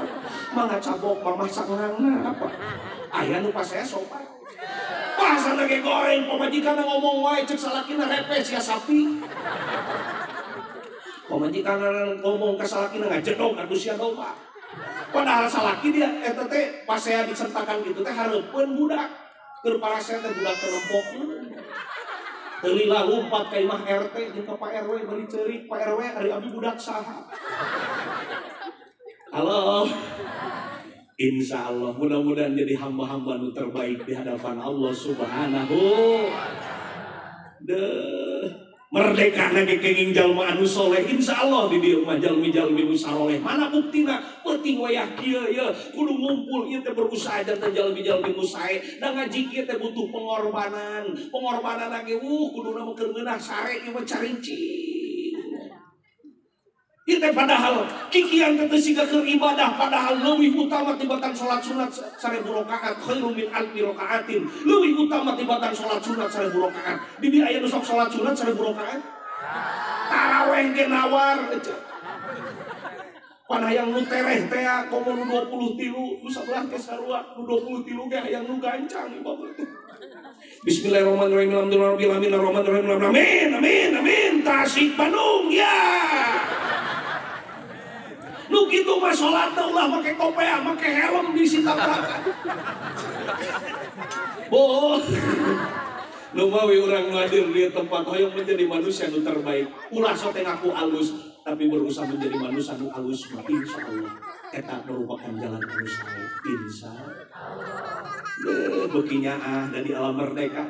Mangga cabok mama sangrangna apa. Aya nu pasea sopan. Bahasana ge goreng pamajikanna ngomong wae ceuk salakina repes sia sapi. Pamajikanna ngomong ka salakina ngajedog atuh sia domba. Padahal salaki dia eta teh pasea disertakan gitu teh hareupeun budak. Keur parasea teh budak teh nempok. Teu lila lumpat ka imah RT jeung ka Pak RW bari ceurik, Pak RW ari abdi budak saha. Halo. Insya Allah mudah-mudahan jadi hamba-hamba nu terbaik di hadapan Allah Subhanahu. Deh. Merdeka nage kenging jalma anu soleh, insya Allah di dieu mah jalmi-jalmi nu saroleh. Mana buktina? Penting wayah kieu ye, kudu ngumpul ieu teh berusaha janten jalmi-jalmi nu sae. Da ngaji kieu teh butuh pengorbanan. Pengorbanan ge kuduna mah keur ngeunah sare ieu mah caricing. Ieu teh padahal kikian teh siga keur ibadah, padahal leuwih utama tibatan salat sunat 1000 rakaat, khairum min alfi rakaatin. Leuwih utama tibatan salat sunat 1000 rakaat. Di dieu aya nu sok salat sunat 1000 rakaat. Taraweh ge nawar. Pan hayang nu tereh teh komo nu 23, nu sabelah teh sarua, nu 23 ge hayang nu gancang ieu teh. Bismillahirrahmanirrahim. Alhamdulillahirabbil alamin arrahmanirrahim. Amin amin amin. Tasik Bandung ya. Nu kitu mah salatna ulah make kopea, make helm di sitabrakan. Bo. Nu mawi urang hadir di tempat hoyong menjadi manusia nu terbaik. Ulah sok teh ngaku alus, tapi berusaha menjadi manusia nu alus mah insyaallah. Eta merupakan jalan anu sae, insyaallah. Beuki nyaah da di alam merdeka.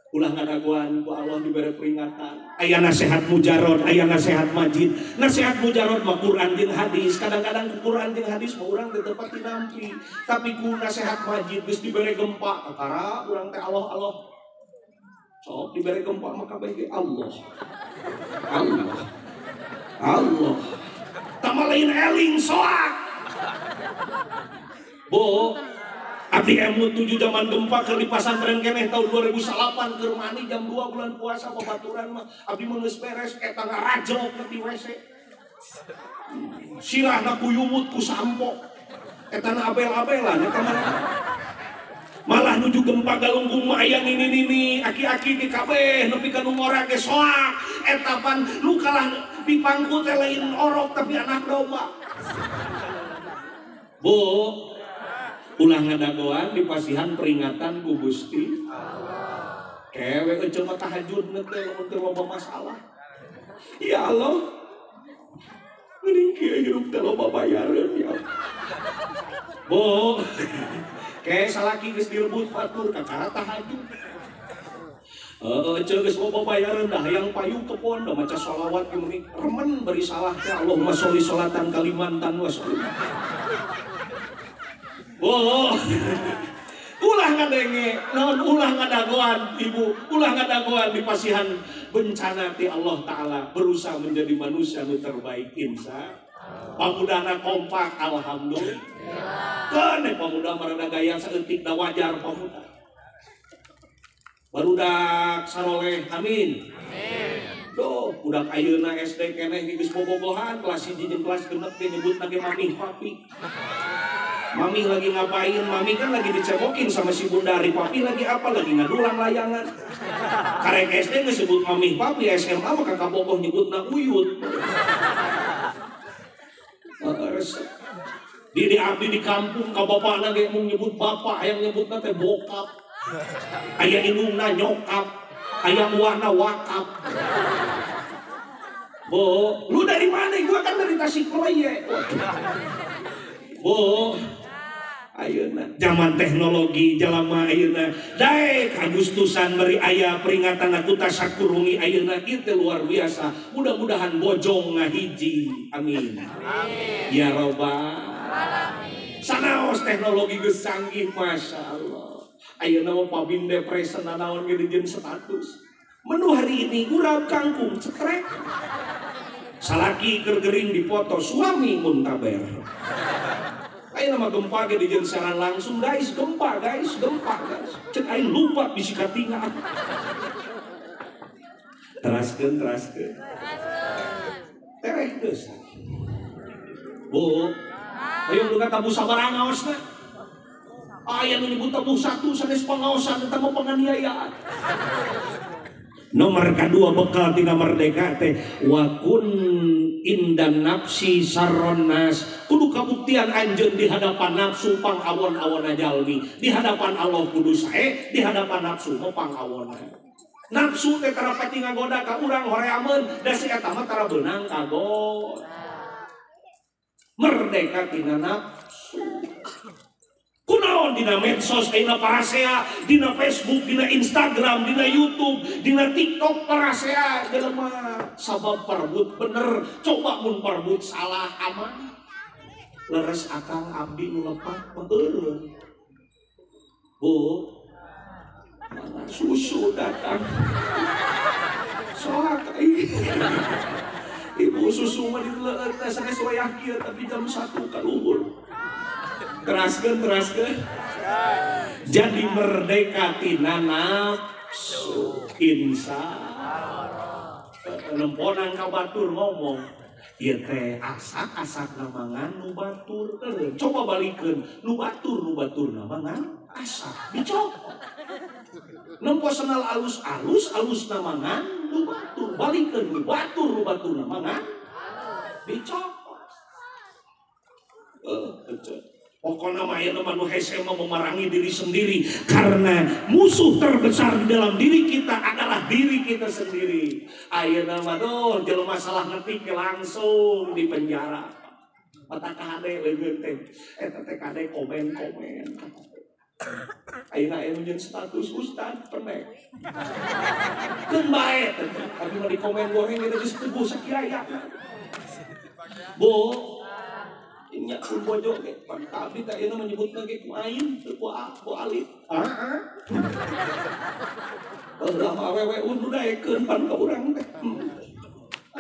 Ulah ngadaguan ku Allah diberi peringatan. Aya nasihat mujarod, aya nasihat majid. Nasihat mujarod mah Quran jeung hadis. Kadang-kadang ku Quran jeung hadis mah urang teu tepat tinampi. Tapi ku nasihat majid geus dibere gempa, kakara urang teh Allah Allah. Sok dibere gempa mah kabeh ge Allah. Allah. Allah. Tama lain eling soak. Bo, abdi emut 7 zaman gempa keur di pasantren keneh tahun 2008 keur mani jam 2 bulan puasa babaturan mah abdi mah geus beres eta ngarajlok ti WC. Sirahna kuyumut ku sampo. Eta na abel-abelan eta mah. Malah nuju gempa galunggung mah aya nini-nini aki-aki di kabeh nepi ka nu ngora ge soak. Eta pan nu kalah dipangku teh lain orok tapi anak domba. Bu, ulah ngadagoan dipasihan peringatan ku Gusti Allah. Kewe ece mah tahajud teh lamun teu loba masalah. Ya Allah. Mending kieu hirup teh loba bayareun ya Allah. Bu, kayak salaki geus direbut batur kakara tahajud. Ece geus loba bayareun dah hayang payung ke pondok maca sholawat ge meuni remen bari salah teh Allahumma sholli sholatan Kalimantan wa sholli. Oh, ulah Ulah ngadenge, naon ulah ngadagoan ibu, ulah ngadagoan di pasihan bencana ti Allah Ta'ala. Berusaha menjadi manusia nu terbaik insya. Pamudana kompak, alhamdulillah. Keun pamuda marada gaya saeutik da wajar pamuda. Barudak saroleh, amin. Duh, budak ayeuna SD keneh geus bobogohan kelas 1 jeung kelas 6 ge nyebutna ge mami papi. Mami lagi ngapain? Mami kan lagi dicebokin sama si bundari. Papi lagi apa? Lagi ngadulang layangan. Karek SD ngesebut mami papi, SMA mah kakak bogoh nyebutna uyut. Di abdi di kampung ka bapakna ge mung nyebut bapak, hayang nyebutna teh bokap. Aya indungna nyokap, aya uana wakap. Bo, lu dari mana? Gua kan dari Tasikmalaya. Bo, ayeuna zaman teknologi jalama ayeuna daek Agustusan beri aya peringatan aku tasyakur wengi ayeuna ieu teh luar biasa. Mudah-mudahan bojong ngahiji. Amin. Amin. Ya robbal alamin. Sanaos teknologi geus canggih masyaallah. Ayeuna mah pabin depresi nanaon ge dijieun status. Menu hari ini urap kangkung cetrek. Salaki keur gering dipoto suami muntaber. Ayeuna mah gempa ge dijieun siaran langsung guys, gempa guys, gempa guys. Cek aing lupa bisi katingal. Teraskeun, teraskeun. Tereh geus. Bu, ayo nu tabuh sabaraha ngaosna? Aya nu nyebut tabuh satu sanes pangaosan eta mah penganiayaan. Nomor kedua bekal tina merdeka teh wa kun indan nafsi sarron nas. Kudu kabuktian anjeun di hadapan nafsu pang awon-awon jalmi. Di hadapan Allah kudu sae, di hadapan nafsu mah pang awon. Nafsu teh tara pati ngagoda ka urang horeameun da si eta mah tara beunang kagoda. Merdeka tina nafsu. Kunaon dina medsos ayeuna parasea, dina Facebook, dina Instagram, dina YouTube, dina TikTok parasea jelema sabab perebut bener, coba mun perebut salah aman. Leres akang abdi nu lepat mah eureun. Bu, mana susu datang. Soak ibu susu mah dileueut teh sanes wayah kieu tapi jam 1 ka luhur. Teraskeun, teraskeun. Jadi merdeka tina nafsu insya. Nemponan ka batur ngomong, ieu teh asak-asak namangan nu batur. Coba balikeun, nu batur namangan asak. Dicopot. Nempo senal alus-alus, alus namangan nu batur. Balikeun nu batur namangan dicopot. Pokoknya mah ayeuna mah nu hese mah memerangi diri sendiri karena musuh terbesar di dalam diri kita adalah diri kita sendiri. Ayeuna mah doh jelema salah ngetik langsung di penjara. Mata kade leungeun teh eta teh kade komen-komen. Ayeuna aya nu jeung status ustad penek. Keun bae tapi mah di komen goreng eta geus puguh sakirayana. Bu, nya pun bojo ge pan abdi teh ayeuna menyebutna ge ku ain teu ku a ku alif. Heeh. Baheula mah awewe undu daekeun pan ka urang teh.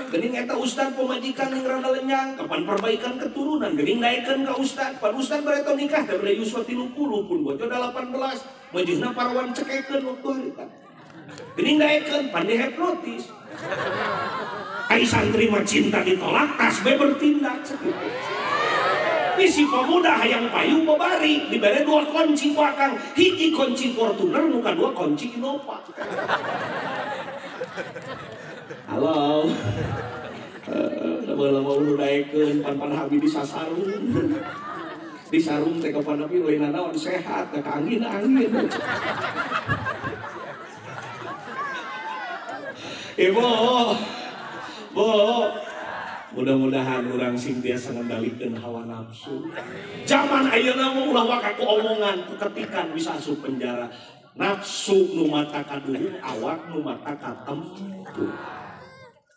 Geuning eta ustad pamajikan yang rada lenyang kapan perbaikan keturunan geuning daekeun ka ustad. Pan ustad bareto nikah teh bade yuswa 30 pun bojo 18 meujeuhna parawan cekekeun waktu harita. Geuning daekeun pan dihipnotis. Ai santri mah cinta ditolak tas be bertindak sakitu. Bisi pemuda hayang payu babari dibere dua kunci ku akang, hiji kunci Fortuner muka dua kunci Innova. Halo. Lama-lama ulu daekeun pan-pan habi disasarung. Disarung teh kapan abi lain naon sehat ka angin-angin. Ibu, Bu, mudah-mudahan urang sing tiasa ngendalikeun hawa nafsu. Zaman ayeuna mah ulah waka ku omongan, ku ketikan bisa asup penjara. Nafsu nu mata kaduhung, awak nu mata katempuh.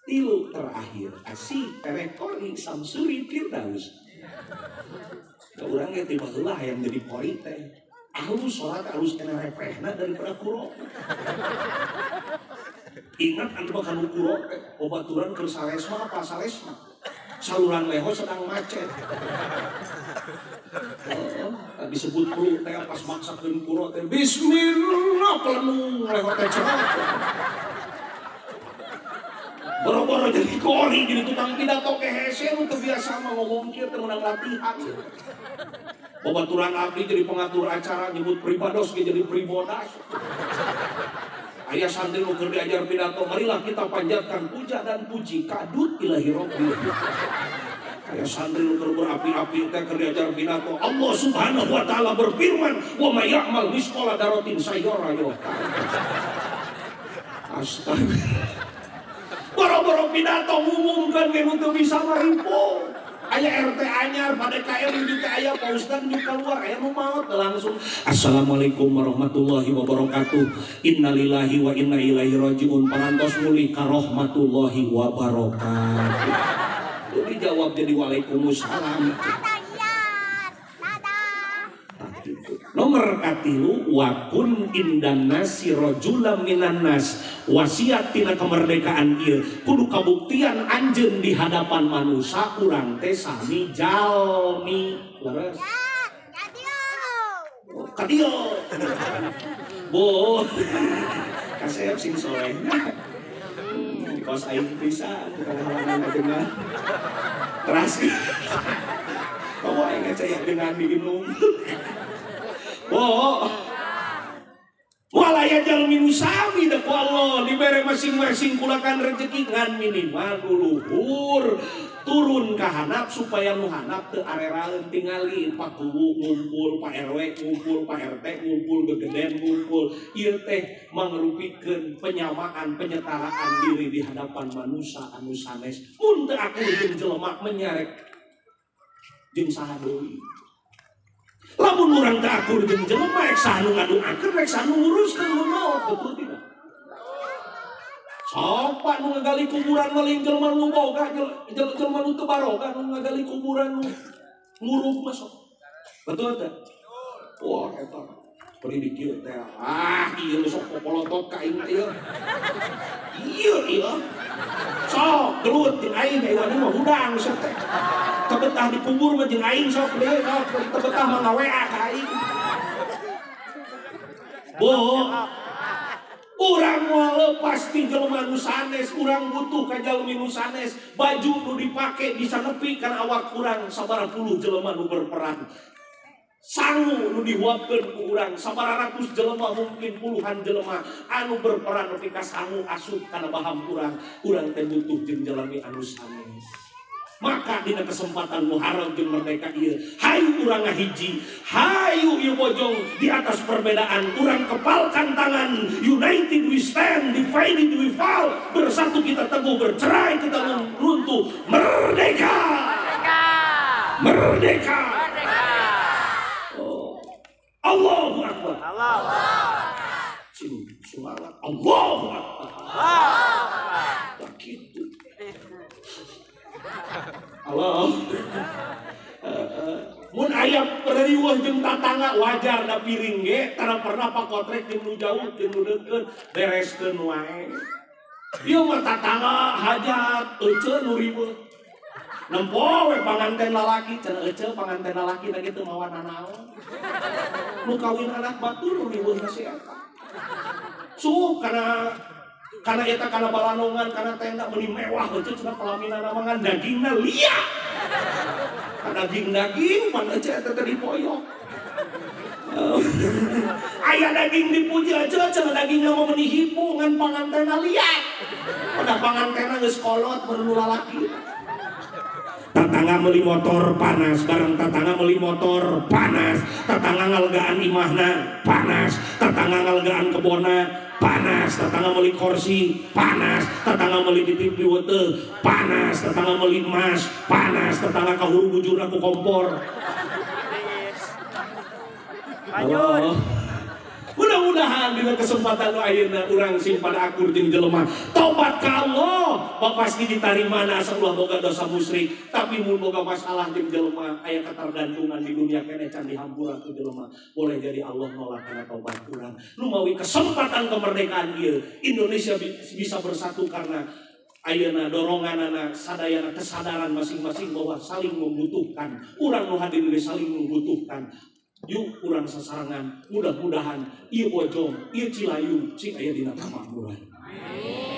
Tilu terakhir, asih tereh kori Samsuri Firdaus. Da urang ge tiba heula hayang jadi kori teh. Alus sholat alus kena repehna daripada kuro. Ingat anu bakal kuro babaturan keur salesma apa salesma. Saluran leho sedang macet. Disebut kru teh pas maksakeun kuro teh bismillah pelenung leho teh cerot. Boro-boro jadi kori jadi tukang pidato ke hese nu teu biasa mah ngomong kieu teh meunang latihan. Babaturan abdi jadi pengatur acara nyebut pribados ge jadi pribodas. Ayah santri nu keur diajar pidato, marilah kita panjatkan puja dan puji kadut ilahi rabbil. Ayah santri nu keur berapi-api teh keur diajar pidato, Allah Subhanahu wa taala berfirman, "Wa may ya'mal misqala dzarratin sayara." Astaga. Boro-boro pidato ngumumkeun ge nu teu bisa maripo. Aya RT anyar, pada KM juga aya, Pak Ustad juga keluar, aya nu maot langsung. Assalamualaikum warahmatullahi wabarakatuh. Innalillahi wa inna ilaihi rajiun. Parantos muli ka rahmatullahi wabarakatuh. Lu dijawab jadi waalaikumsalam. Nomor katilu wakun indan nasi rojulam minan nas. Wasiat tina kemerdekaan ieu kudu kabuktian anjeun di hadapan manusia urang teh sami jalmi. Leres. Kadio. Bu. Kasep sing soleh. Di kos aing pisan halangan ajengan. Teras. Bawa aing ngacaya dengan diinum. Oh, walaya jalmi nu sami da ku Allah dibere masing-masing kulakan rezeki ngan minimal luhur turun ka handap supaya nu handap teu areraeun tingali Pak Kuwu ngumpul, Pak RW ngumpul, Pak RT ngumpul, gegeden ngumpul. Ieu teh mangrupikeun penyamaan, penyetaraan diri di hadapan manusia anu sanes. Mun teu akur jeung jelema menyarek jeung saha deui. Lamun urang teu akur jeung jelema rek saha nu ngaduakeun rek saha nu nguruskeun nu maot, betul tidak? Sopa nu ngagali kuburan maling jelema nu boga jelema nu teu baroga nu ngagali kuburan nu nguruk mah sok. Betul teh? Wah eta beri dikieu teh. Ah ieu sok popolotot ka aing teh ieu. Ieu ieu. Sok gelut jeung aing ieu mah hudang sok teh. Tebetah dikubur mah jeung aing sok deui sok tebetah mah nga-WA ka aing. Bo urang moal lepas ti jelema nu sanes, urang butuh ka jalmi nu sanes, baju nu dipake bisa nepi kana awak urang sabaraha puluh jelema nu berperan. Sangu nu dihuapkeun ku urang sabaraha ratus jelema mungkin puluhan jelema anu berperan nepi ka sangu asup kana baham urang, urang teh butuh jeung jalmi anu sanes. Maka dina kesempatan Muharram jeung merdeka ieu, hayu urang ngahiji, hayu ieu bojong di atas perbedaan, urang kepalkan tangan, united we stand, divided we fall, bersatu kita teguh, bercerai kita runtuh, merdeka, merdeka, merdeka, merdeka. Oh. Allahu Akbar, Allahu Akbar, semangat, Allahu Akbar, Allahu Akbar, gitu. Allah mun aya riweuh jeung tatangga wajar da piring ge tara pernah pakotrek jeung nu jauh jeung nu deukeut bereskeun wae. Ieu mah tatangga hajat euceu nu riweuh. Nempo we panganten lalaki cenah euceu panganten lalaki da kitu mawa nanaon. Nu kawin anak batur nu riweuhna si eta. Suh kana eta kana balanongan kana tenda meuni mewah euceu cenah pelaminana mah ngan dagingna liat. Daging-daging pan euceu eta teh dipoyok. Aya daging dipuji euceu cenah dagingna mah meuni hipu ngan pangantena liat. Pada pangantena geus kolot meuni lalaki. Tatangga meuli motor panas, bareng tatangga meuli motor panas, tatangga ngalegaan imahna panas, tatangga ngalegaan kebonna panas, tetangga meuli kursi panas, tetangga meuli TV weteu panas, tetangga meuli emas panas, tetangga kahuru bujurna ku kompor. Allah. Mudah-mudahan dina kesempatan nu ayeuna urang sing pada akur jeung jelema. Tobat ka Allah, pasti diterima asa ulah boga dosa musyrik, tapi mun boga masalah jeung jelema aya ketergantungan di dunia keneh can dihampura ku jelema. Boleh jadi Allah nolak kana tobat urang. Lumawi kesempatan kemerdekaan ieu, Indonesia bisa bersatu karena ayeuna doronganana sadayana kesadaran masing-masing bahwa saling membutuhkan. Urang nu hadir ge saling membutuhkan. Yuk urang sasarengan, mudah-mudahan ieu Bojong, ieu Cilayung sing aya dina kamakmuran.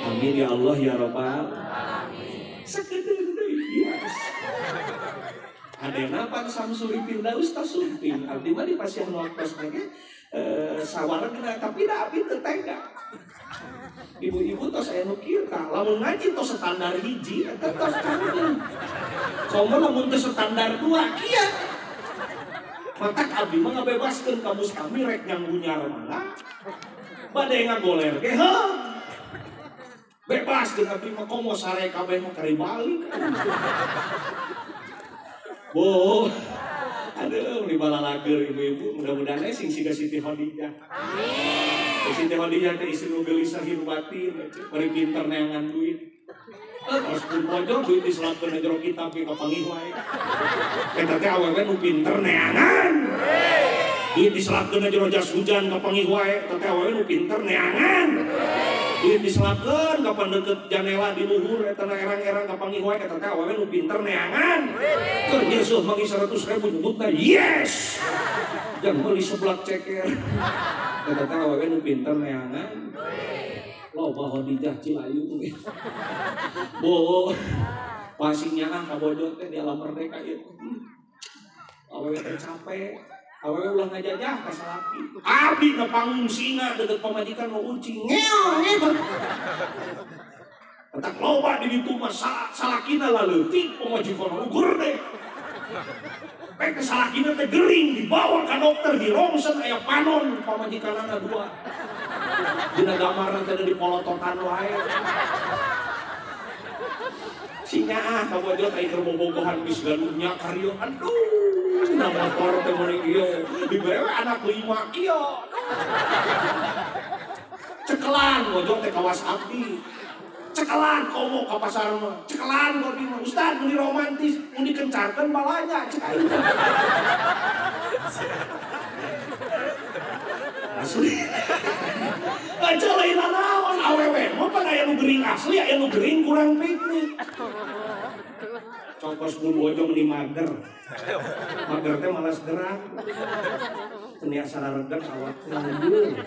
Amin ya Allah ya Rabbal alamin. Sakedeung deui. Yes. Adena Pak Samsuri Firdaus tos sumping, abdi mah di pasihan waktos teh sawaregna tapi da abdi teu tega. Ibu-ibu tos aya nu kieu tah, lamun ngaji tos standar hiji eta tos canggung. Komo lamun teu standar dua kieu. Matak abdi mah ngabebaskeun ka mustami rek nyanggunyar mangga. Bade ngagoler ge heuh. Bebas jeung abdi mah komo sare kabeh mah kari balik. Boh. Aduh, di balalager ibu-ibu, mudah-mudahan sing siga Siti Khadijah. Amin. Siti Khadijah teh istri nu gelisah hirup batin, bari pinter neangan duit. Terus pun pojok duit diselapkeun jero kitab ge kapanggih wae. Eta teh awewe nu pinter neangan. Duit diselapkeun jero jas hujan kapanggih wae, eta teh awewe nu pinter neangan. Duit diselapkeun kapan deket janela di luhur eta na erang-erang kapanggih wae, eta teh awewe nu pinter neangan. Keur nyeuseuh manggih 100.000 nyebutna yes. Jang meuli seblak ceker. Eta teh awewe nu pinter neangan. Loba Khadijah Cilayung. Bo, pasingnya ah ka bojo teh di alam merdeka ieu. Awewe teh capek, awewe ulah ngajajah ka salaki. Abdi na panggung singa deket pamajikan nu ucing. Ngeong ngeong. Entak loba di ditu mah salakina laleutik pamajikan ugur deh. Pek salakina teh gering dibawa ka dokter di rongsen aya panon pamajikanana dua. Dina gambarna teh di polototan wae. Singa ah ka bojo teh keur bobogohan geus gaduhnya karyo. Aduh, na motor teh meuni ieu. Dibere we anak 5 kieu. Cekelan bojo teh kawas abdi. Cekelan komo ka pasar mah. Cekelan abdi mah. Ustad meuni romantis, mun dikencarkeun balanya cek aing. Asli. Baca lain naon awewe mah pan aya nu gering asli aya nu gering kurang piknik. Cokos pun bojo meni mager. Mager teh malas gerak. Teu asa rareget awak teh.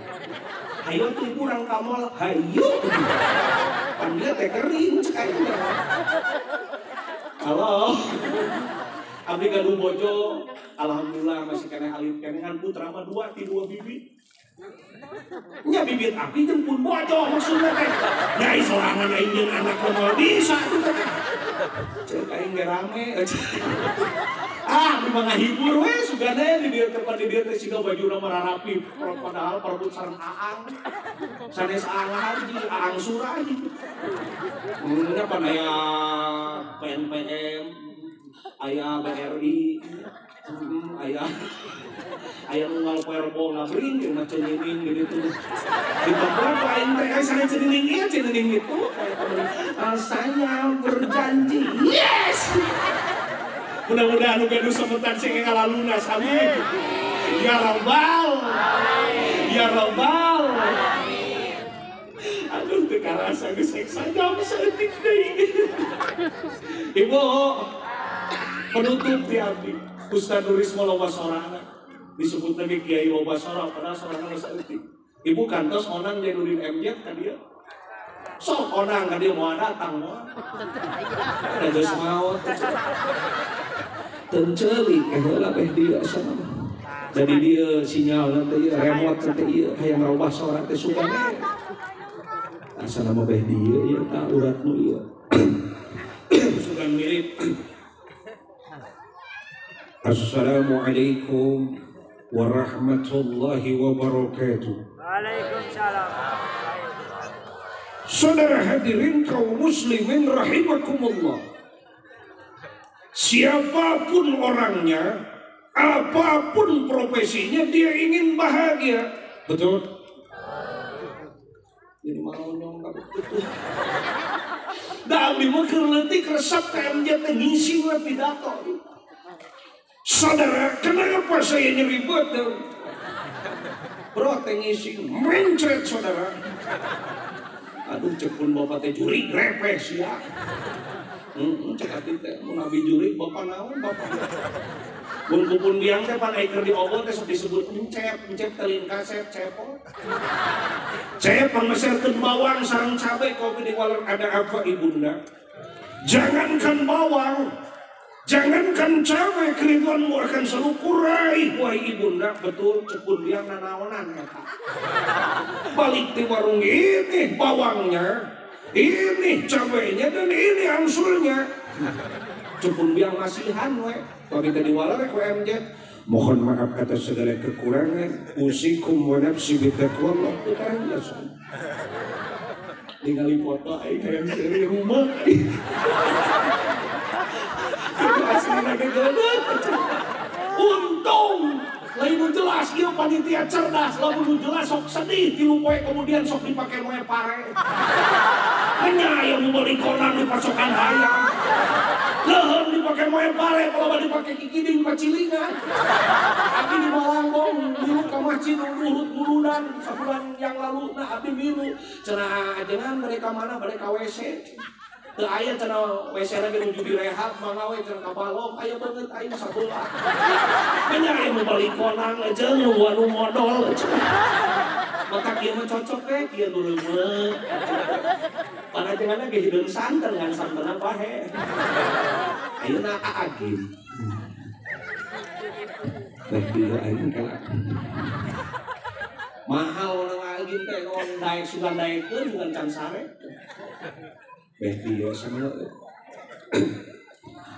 Hayo teh kurang ka mall, hayu. Pan dia teh kering cek aing. Halo. Abdi gaduh bojo, alhamdulillah masih keneh alit keneh ngan putra mah 2 ti 2 bibit. Nya bibit abdi jeung pun bojo maksudna teh. Nya sorangan aing jeung anak moal bisa atuh teh. Ceuk aing ge rame. Ah, memang ngahibur we sugana di dieu teh di dieu teh siga bajuna mah rarapi padahal perebut sareng aang. Sanes aang haji, aang surahi. Nya pan aya PNPM, aya BRI, aya aya nunggal poerpo ngabring jeung mah cenining gitu. Di tempat aing teh aya sanes cenining ieu cenining itu. Saya berjanji. Yes. Mudah-mudahan nu gaduh semetan sing ngalalunas. Amin. Ya Rabbal. Ya Rabbal. Aduh teu karasa geus sajam saeutik deui. Ibu penutup ti abdi Ustaz Nurisma loba sorana disebut lagi Kiai loba sora padahal sorana saeutik. Ibu kantos onang Jainuddin MZ ka dieu. Sok onang ka dieu moal datang moal. Da geus maot. Tencelik heula beh dieu asana. Jadi dia sinyal nanti ieu remote nanti ieu hayang robah sora teh sugana. Asana mah beh dieu ieu tah urat nu ieu. Sugan mirip. Assalamualaikum warahmatullahi wabarakatuh. Waalaikumsalam. Saudara hadirin kaum muslimin rahimakumullah. Siapapun orangnya, apapun profesinya, dia ingin bahagia. Betul? Jadi malonyong kabeh betul. Da abdi mah keur leutik resep ka MJ teh ngisi we pidato. Saudara, kenapa saya nyeri beuteung? Bro teh ngisi mencret saudara. Aduh cek pun bapak teh jurig repeh sia. Cek abdi teh mun abi jurig bapak naon bapak. Mun kupun biang teh pan ai keur diobot teh sok disebut encep, encep teh lain kasep cepot. Cep pangeserkeun bawang sareng cabe kopi di waler ada apa ibunda? Jangankan bawang, jangankan cabe, keriduanmu akan selalu kurai wahai ibunda. Betul cek pun biang nanaonan eta. Balik di warung ini bawangnya, ini cabenya dan ini angsurnya. Cek pun biang masihan we. Kalau kita diwalar ke MJ, mohon maaf atas segala kekurangan. Usikum wa nafsi bitaqwallah. Putaran jelas. Ningali foto aing hayang seuri rumah. Untung lain nu jelas ieu panitia cerdas, lamun nu jelas sok sedih tilu poe kemudian sok dipake moe pare. Nya aya nu meuli konan di pasokan hayam. Leuheung dipake moe pare, kalau dipake kikiding pacilingan. Abdi di Malangbong milu ka masjid urut muludan sabulan yang lalu nah abdi milu cenah ajengan mereka mana mereka WC. Teu aya cenah WC na ge nuju direhab mangga we cenah ka balong aya beungeut aing sabelah. Nya aya nu balik konang jeung nu modol. Maka kieu mah cocok we kieu nu leumeut. Panajenganna ge hideung santen ngan santenan pahe. Ayeuna aagim. Teh dieu aing kala. Mahal urang agim teh on daek sugan daekeun sugan can sare. Beh dia sama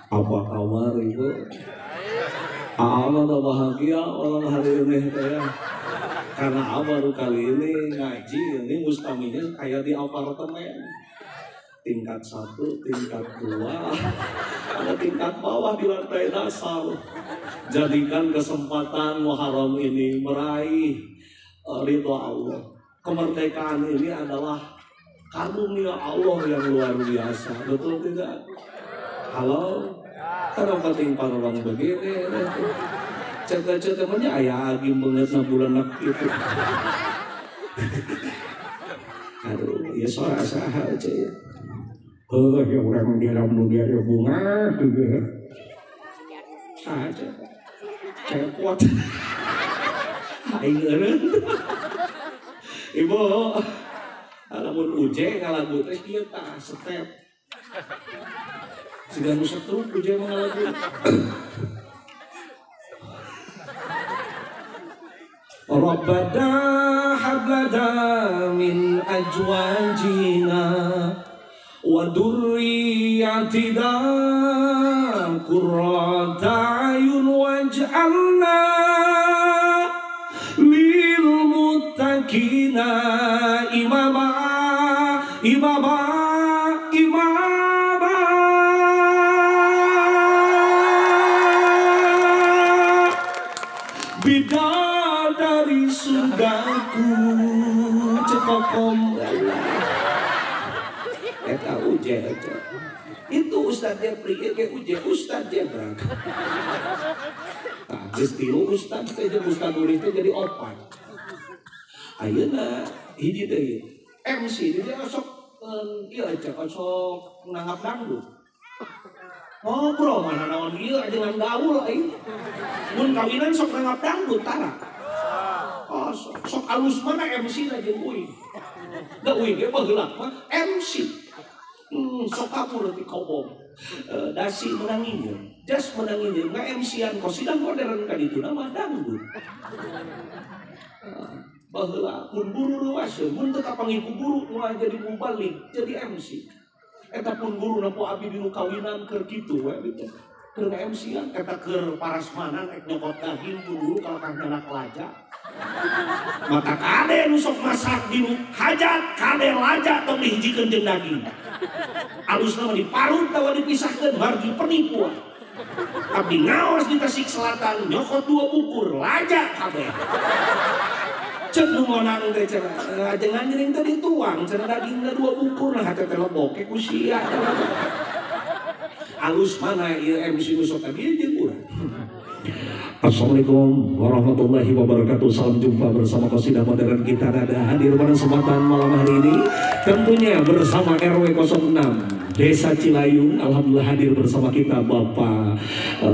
apa kabar ibu? Apa bahagia malam hari ini ya? Karena baru kali ini ngaji ini mustaminya kayak di apartemen tingkat 1, tingkat 2, ada tingkat bawah di lantai dasar. Jadikan kesempatan Muharram ini meraih ridho Allah. Kemerdekaan ini adalah karunia Allah yang luar biasa, betul tidak? Halo, kenapa timpa orang begini? Cek-cek temannya ayah lagi banget bulan gitu. Aduh, ya suara saha aja ya. Oh, ya orang di dalam dunia ya bunga, gitu. Saja, cepot. Aing eureun. Ibu. Lamun uje ngalagu teh kieu tah step. Siga nu setruk uje mah ngalagu. Rabbana hab lana min azwajina wa dzurriyyatina qurrata a'yun waj'alna lil muttaqina imama imama imama. Bidadari surgaku cekokom eta uje eta. Itu Ustaz Jepri, ge uje Ustaz Jebrak. Tah geus tilu Ustaz teh jeung Ustaz Nuri teh jadi opat. Ayeuna hiji deui MC dia sok ieu aja sok nanggap dangdut. Ngobrol mana naon ieu ajengan gaul aing. Mun kawinan sok nanggap dangdut tara. Oh, sok alus mana MC na jeung uing. Da uing ge baheula mah MC. Sok kabur ti kobong. Dasi menang injeum, jas menang injeum, nga-MC-an kosidah modern ka dituna mah dangdut. Baheula mun guru leuwaseun, mun teu kapanggih ku guru moal jadi mubalig, jadi MC. Eta pun guru na po abi dinu kawinan keur kitu we gitu. Keur nga-MC-an eta keur parasmanan ek nyokot daging pun guru kalakah nyanak laja. Mata kade nu sok masak dinu hajat kade laja tong dihijikeun jeung daging. Alusna mah diparut tawa dipisahkeun margi penipuan. Abdi ngaos di Tasik Selatan nyokot 2 bukur laja kabeh. Cek nu ngonang teh cenah ajengan jering teh dituang cenah dagingna dua bukur nah hate teh leboke ku sia. Alus mana ieu MC nu sok tadi jeung urang. Assalamualaikum warahmatullahi wabarakatuh. Salam jumpa bersama Qasidah Modern Gita Nada hadir pada kesempatan malam hari ini. Tentunya bersama RW 06 Desa Cilayung. Alhamdulillah hadir bersama kita Bapak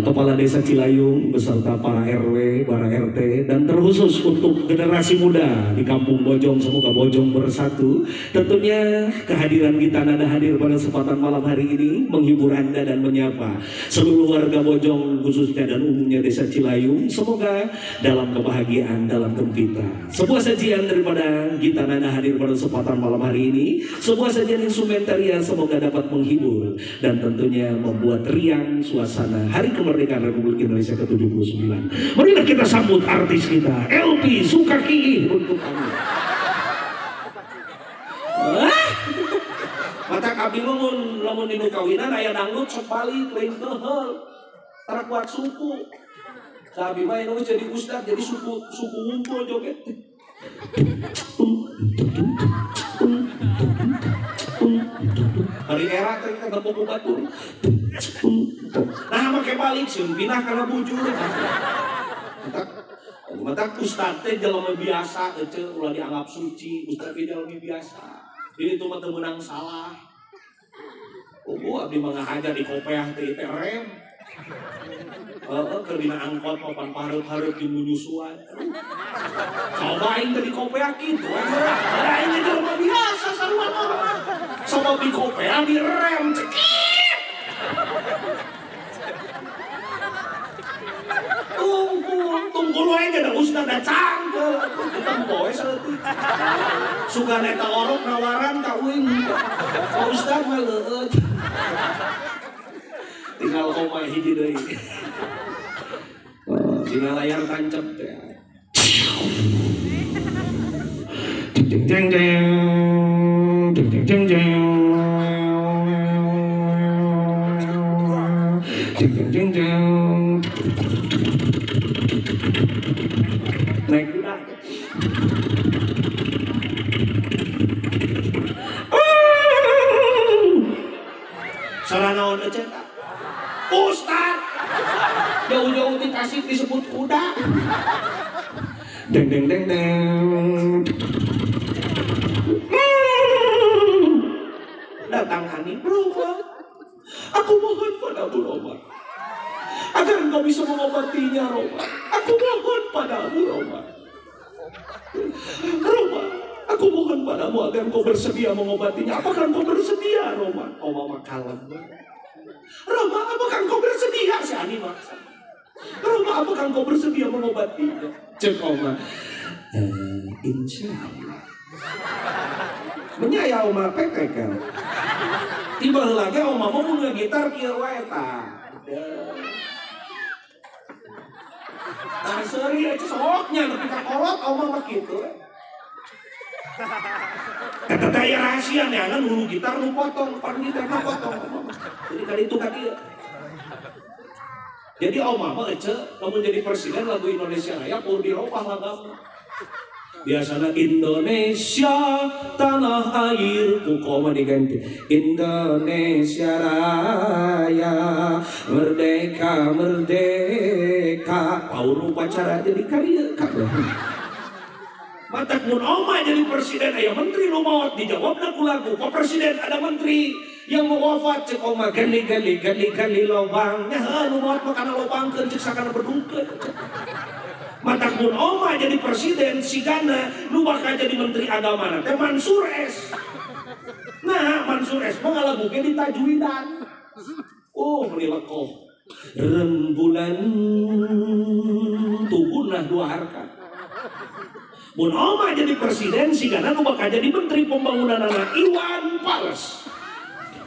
Kepala Desa Cilayung beserta para RW, para RT, dan terkhusus untuk generasi muda di Kampung Bojong. Semoga Bojong bersatu. Tentunya kehadiran Gita Nada hadir pada kesempatan malam hari ini menghibur Anda dan menyapa seluruh warga Bojong khususnya dan umumnya Desa Cilayung. Semoga dalam kebahagiaan, dalam gempita. Sebuah sajian daripada Gita Nada hadir pada kesempatan malam hari ini, sebuah sajian instrumentaria, semoga dapat menghibur dan tentunya membuat riang suasana Hari Kemerdekaan Republik Indonesia ke-79. Marilah kita sambut artis kita, LP Sukaki untuk kami. Mata kami lamun dinu kawinan aya dangdut sok balik lain keheul. Tara kuat suku. Abi mah nu jadi ustad jadi suku suku ngumpul joget. Hari era teh kita gembok ku batur. Nah make balik sieun pindah kana bujur. Matak ustad teh jelema biasa ece ulah dianggap suci, ustad teh jelema biasa. Jadi itu mah teu meunang salah. Oh, abdi mah ngahaja di kopeah teh teh rem. Keur dina angkot papan pareup-pareup di menyusuan. Coba aing teh di kopeah kitu we meureun. Aing teh jelema biasa sarua mah. Sabab di kopeah direm cekit. Tunggu wae ge da ustad da cangkeul. Tempo we saeutik. Sugan eta orok nawaran ka uing. Ka ustad mah leueut. Tinggal koma hiji deui. Dina layar tancap teh. Jeng jeng jeng jeng jeng jeng jeng jeng jeng. Naik kuda. Salah naon ece ta? Ustad. Jauh-jauh dikasih disebut kuda. Deng deng deng deng. Datang Ani, Roma, aku mohon padamu Roma, agar engkau bisa mengobatinya Roma. Aku mohon padamu Roma. Roma, aku mohon padamu agar engkau bersedia mengobatinya. Apakah engkau bersedia Roma? Oh mama kalem. Roma, apakah engkau bersedia? Si Ani maksa. Roma, apakah engkau bersedia mengobatinya? Cek Oma. Insya Allah. Menyaya Oma PTK. Tiba lagi Oma mau punya gitar kieu wae tah. Nah seuri aja soknya nepi ka kolot Oma mah kitu. Eta teh aya rahasia neangan hulu gitar nu potong, pan gitar nu potong. Jadi kali itu ka dieu. Jadi Oma mah ece lamun jadi presiden lagu Indonesia Raya kudu dirobah laguna. Biasanya Indonesia tanah airku koma diganti Indonesia Raya merdeka merdeka. Paur upacara jadi karya kabeh. Matak mun Oma jadi presiden aya menteri nu maot dijawabna ku lagu. Pak presiden ada menteri yang mau wafat cek Oma gali gali gali gali lobang. Nya nu maot mah kana lobangkeun cek sakana berdukeun. Matak mun Oma jadi presiden sigana nu bakal jadi menteri agama teh Mansur S. Nah, Mansur S mah ngalagukeun di tajwidan. Oh, meuni lekoh. Rembulan tugunah dua harkat. Mun Oma jadi presiden sigana nu bakal jadi menteri pembangunan anak Iwan Fals.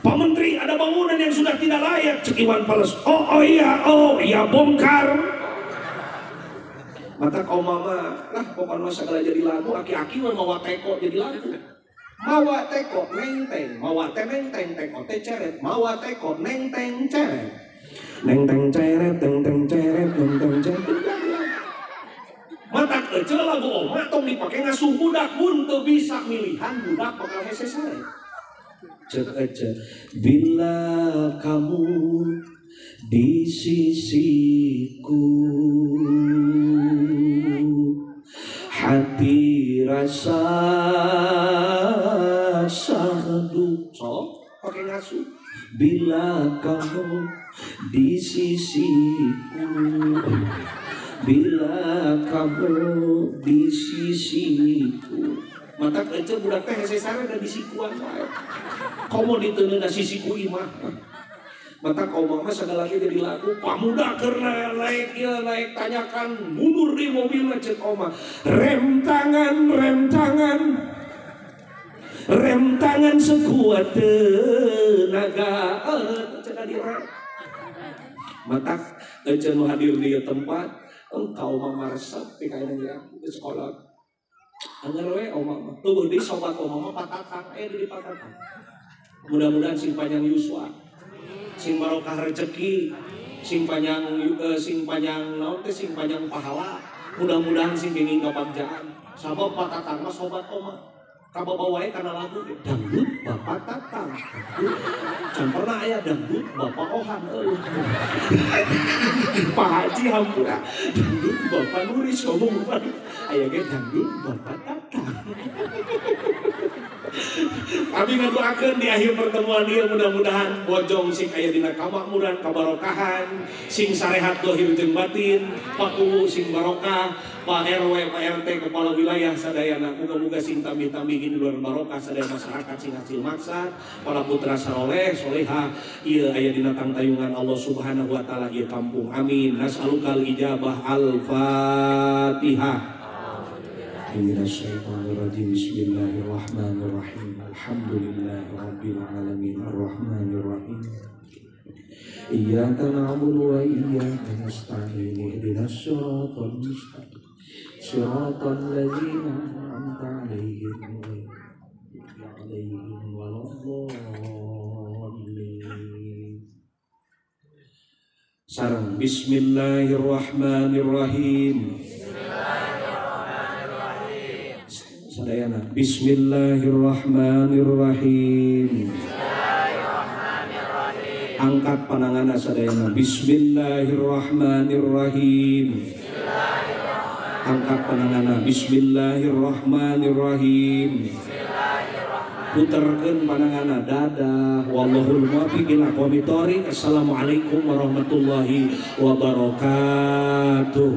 Pak Menteri ada bangunan yang sudah tidak layak cek Iwan Fals. Oh, oh iya, oh iya bongkar. Mata kau mama lah pokoknya mah segala jadi lagu aki-aki mah mawa teko jadi lagu. Mawa teko neng teng, mawa te neng teng teko te ceret, mawa teko neng teng ceret. Neng teng ceret, teng teng ceret, neng teng ceret. Mata ece lagu Oma tong Tong dipake ngasuh budak mun teu bisa milihan budak bakal hese sare. Cek aja bila kamu di sisiku hati rasa sahdu. So pakai ngasuh bila kamu di sisiku, bila kamu di sisiku. Mata ece budak teh hese sare da di sikuan wae. Komo diteuneuh da sisiku imah. Mata kaum mah segala ge jadi lagu pamuda keur naik ieu naik tanyakan mundur di mobilna ceuk oma. Rem tangan, rem tangan. Rem tangan sekuat tenaga cenah direm. Mata ece nu hadir di tempat engkau mah maresep pikaina ge di sekolah. Angger we oma mah. Teueuh deui sobat oma mah patatang aya di patatang. Mudah-mudahan sing panjang yuswa, sing barokah rezeki, sing panjang naon teh sing panjang pahala. Mudah-mudahan sing kenging kabagjaan. Sabab patatang mah sobat oma. Kabawa wae kana lagu dangdut Bapak Tatang. Can pernah aya dangdut Bapak Ohan eueuh. Pak Haji hampura dangdut Bapak Nuris ngomong aya ge dangdut Bapak Tatang. Kami ngadoakeun di akhir pertemuan ieu mudah-mudahan bojong sing aya dina kamakmuran kabarokahan, sing sarehat dohir jeung batin, Pak Kuwu sing barokah, Pak RW, Pak RT, kepala wilayah sadayana muga-muga sing tambih-tambih di luar barokah sadaya masyarakat sing hasil maksad, para putra saleh soleha ieu aya dina tangtayungan Allah Subhanahu wa taala ieu kampung. Amin. Nas'alukal ijabah. Al-Fatihah. Minasyaitonirrajim. Bismillahirrahmanirrahim. Alhamdulillahirabbil alamin arrahmanirrahim. Iyyaka na'budu wa iyyaka nasta'in. Ihdinas siratal mustaqim. Siratal ladzina an'amta 'alaihim ghairil waladdallin. Sareng bismillahirrahmanirrahim. Sadayana bismillahirrahmanirrahim. Bismillahirrahmanirrahim. Angkat pananganna sadayana bismillahirrahmanirrahim. Bismillahirrahmanirrahim. Angkat pananganna bismillahirrahmanirrahim. Bismillahirrahmanirrahim. Puterkeun pananganna dadah. Wallahul muwaffiq ila aqwamit thoriq. Assalamualaikum warahmatullahi wabarakatuh.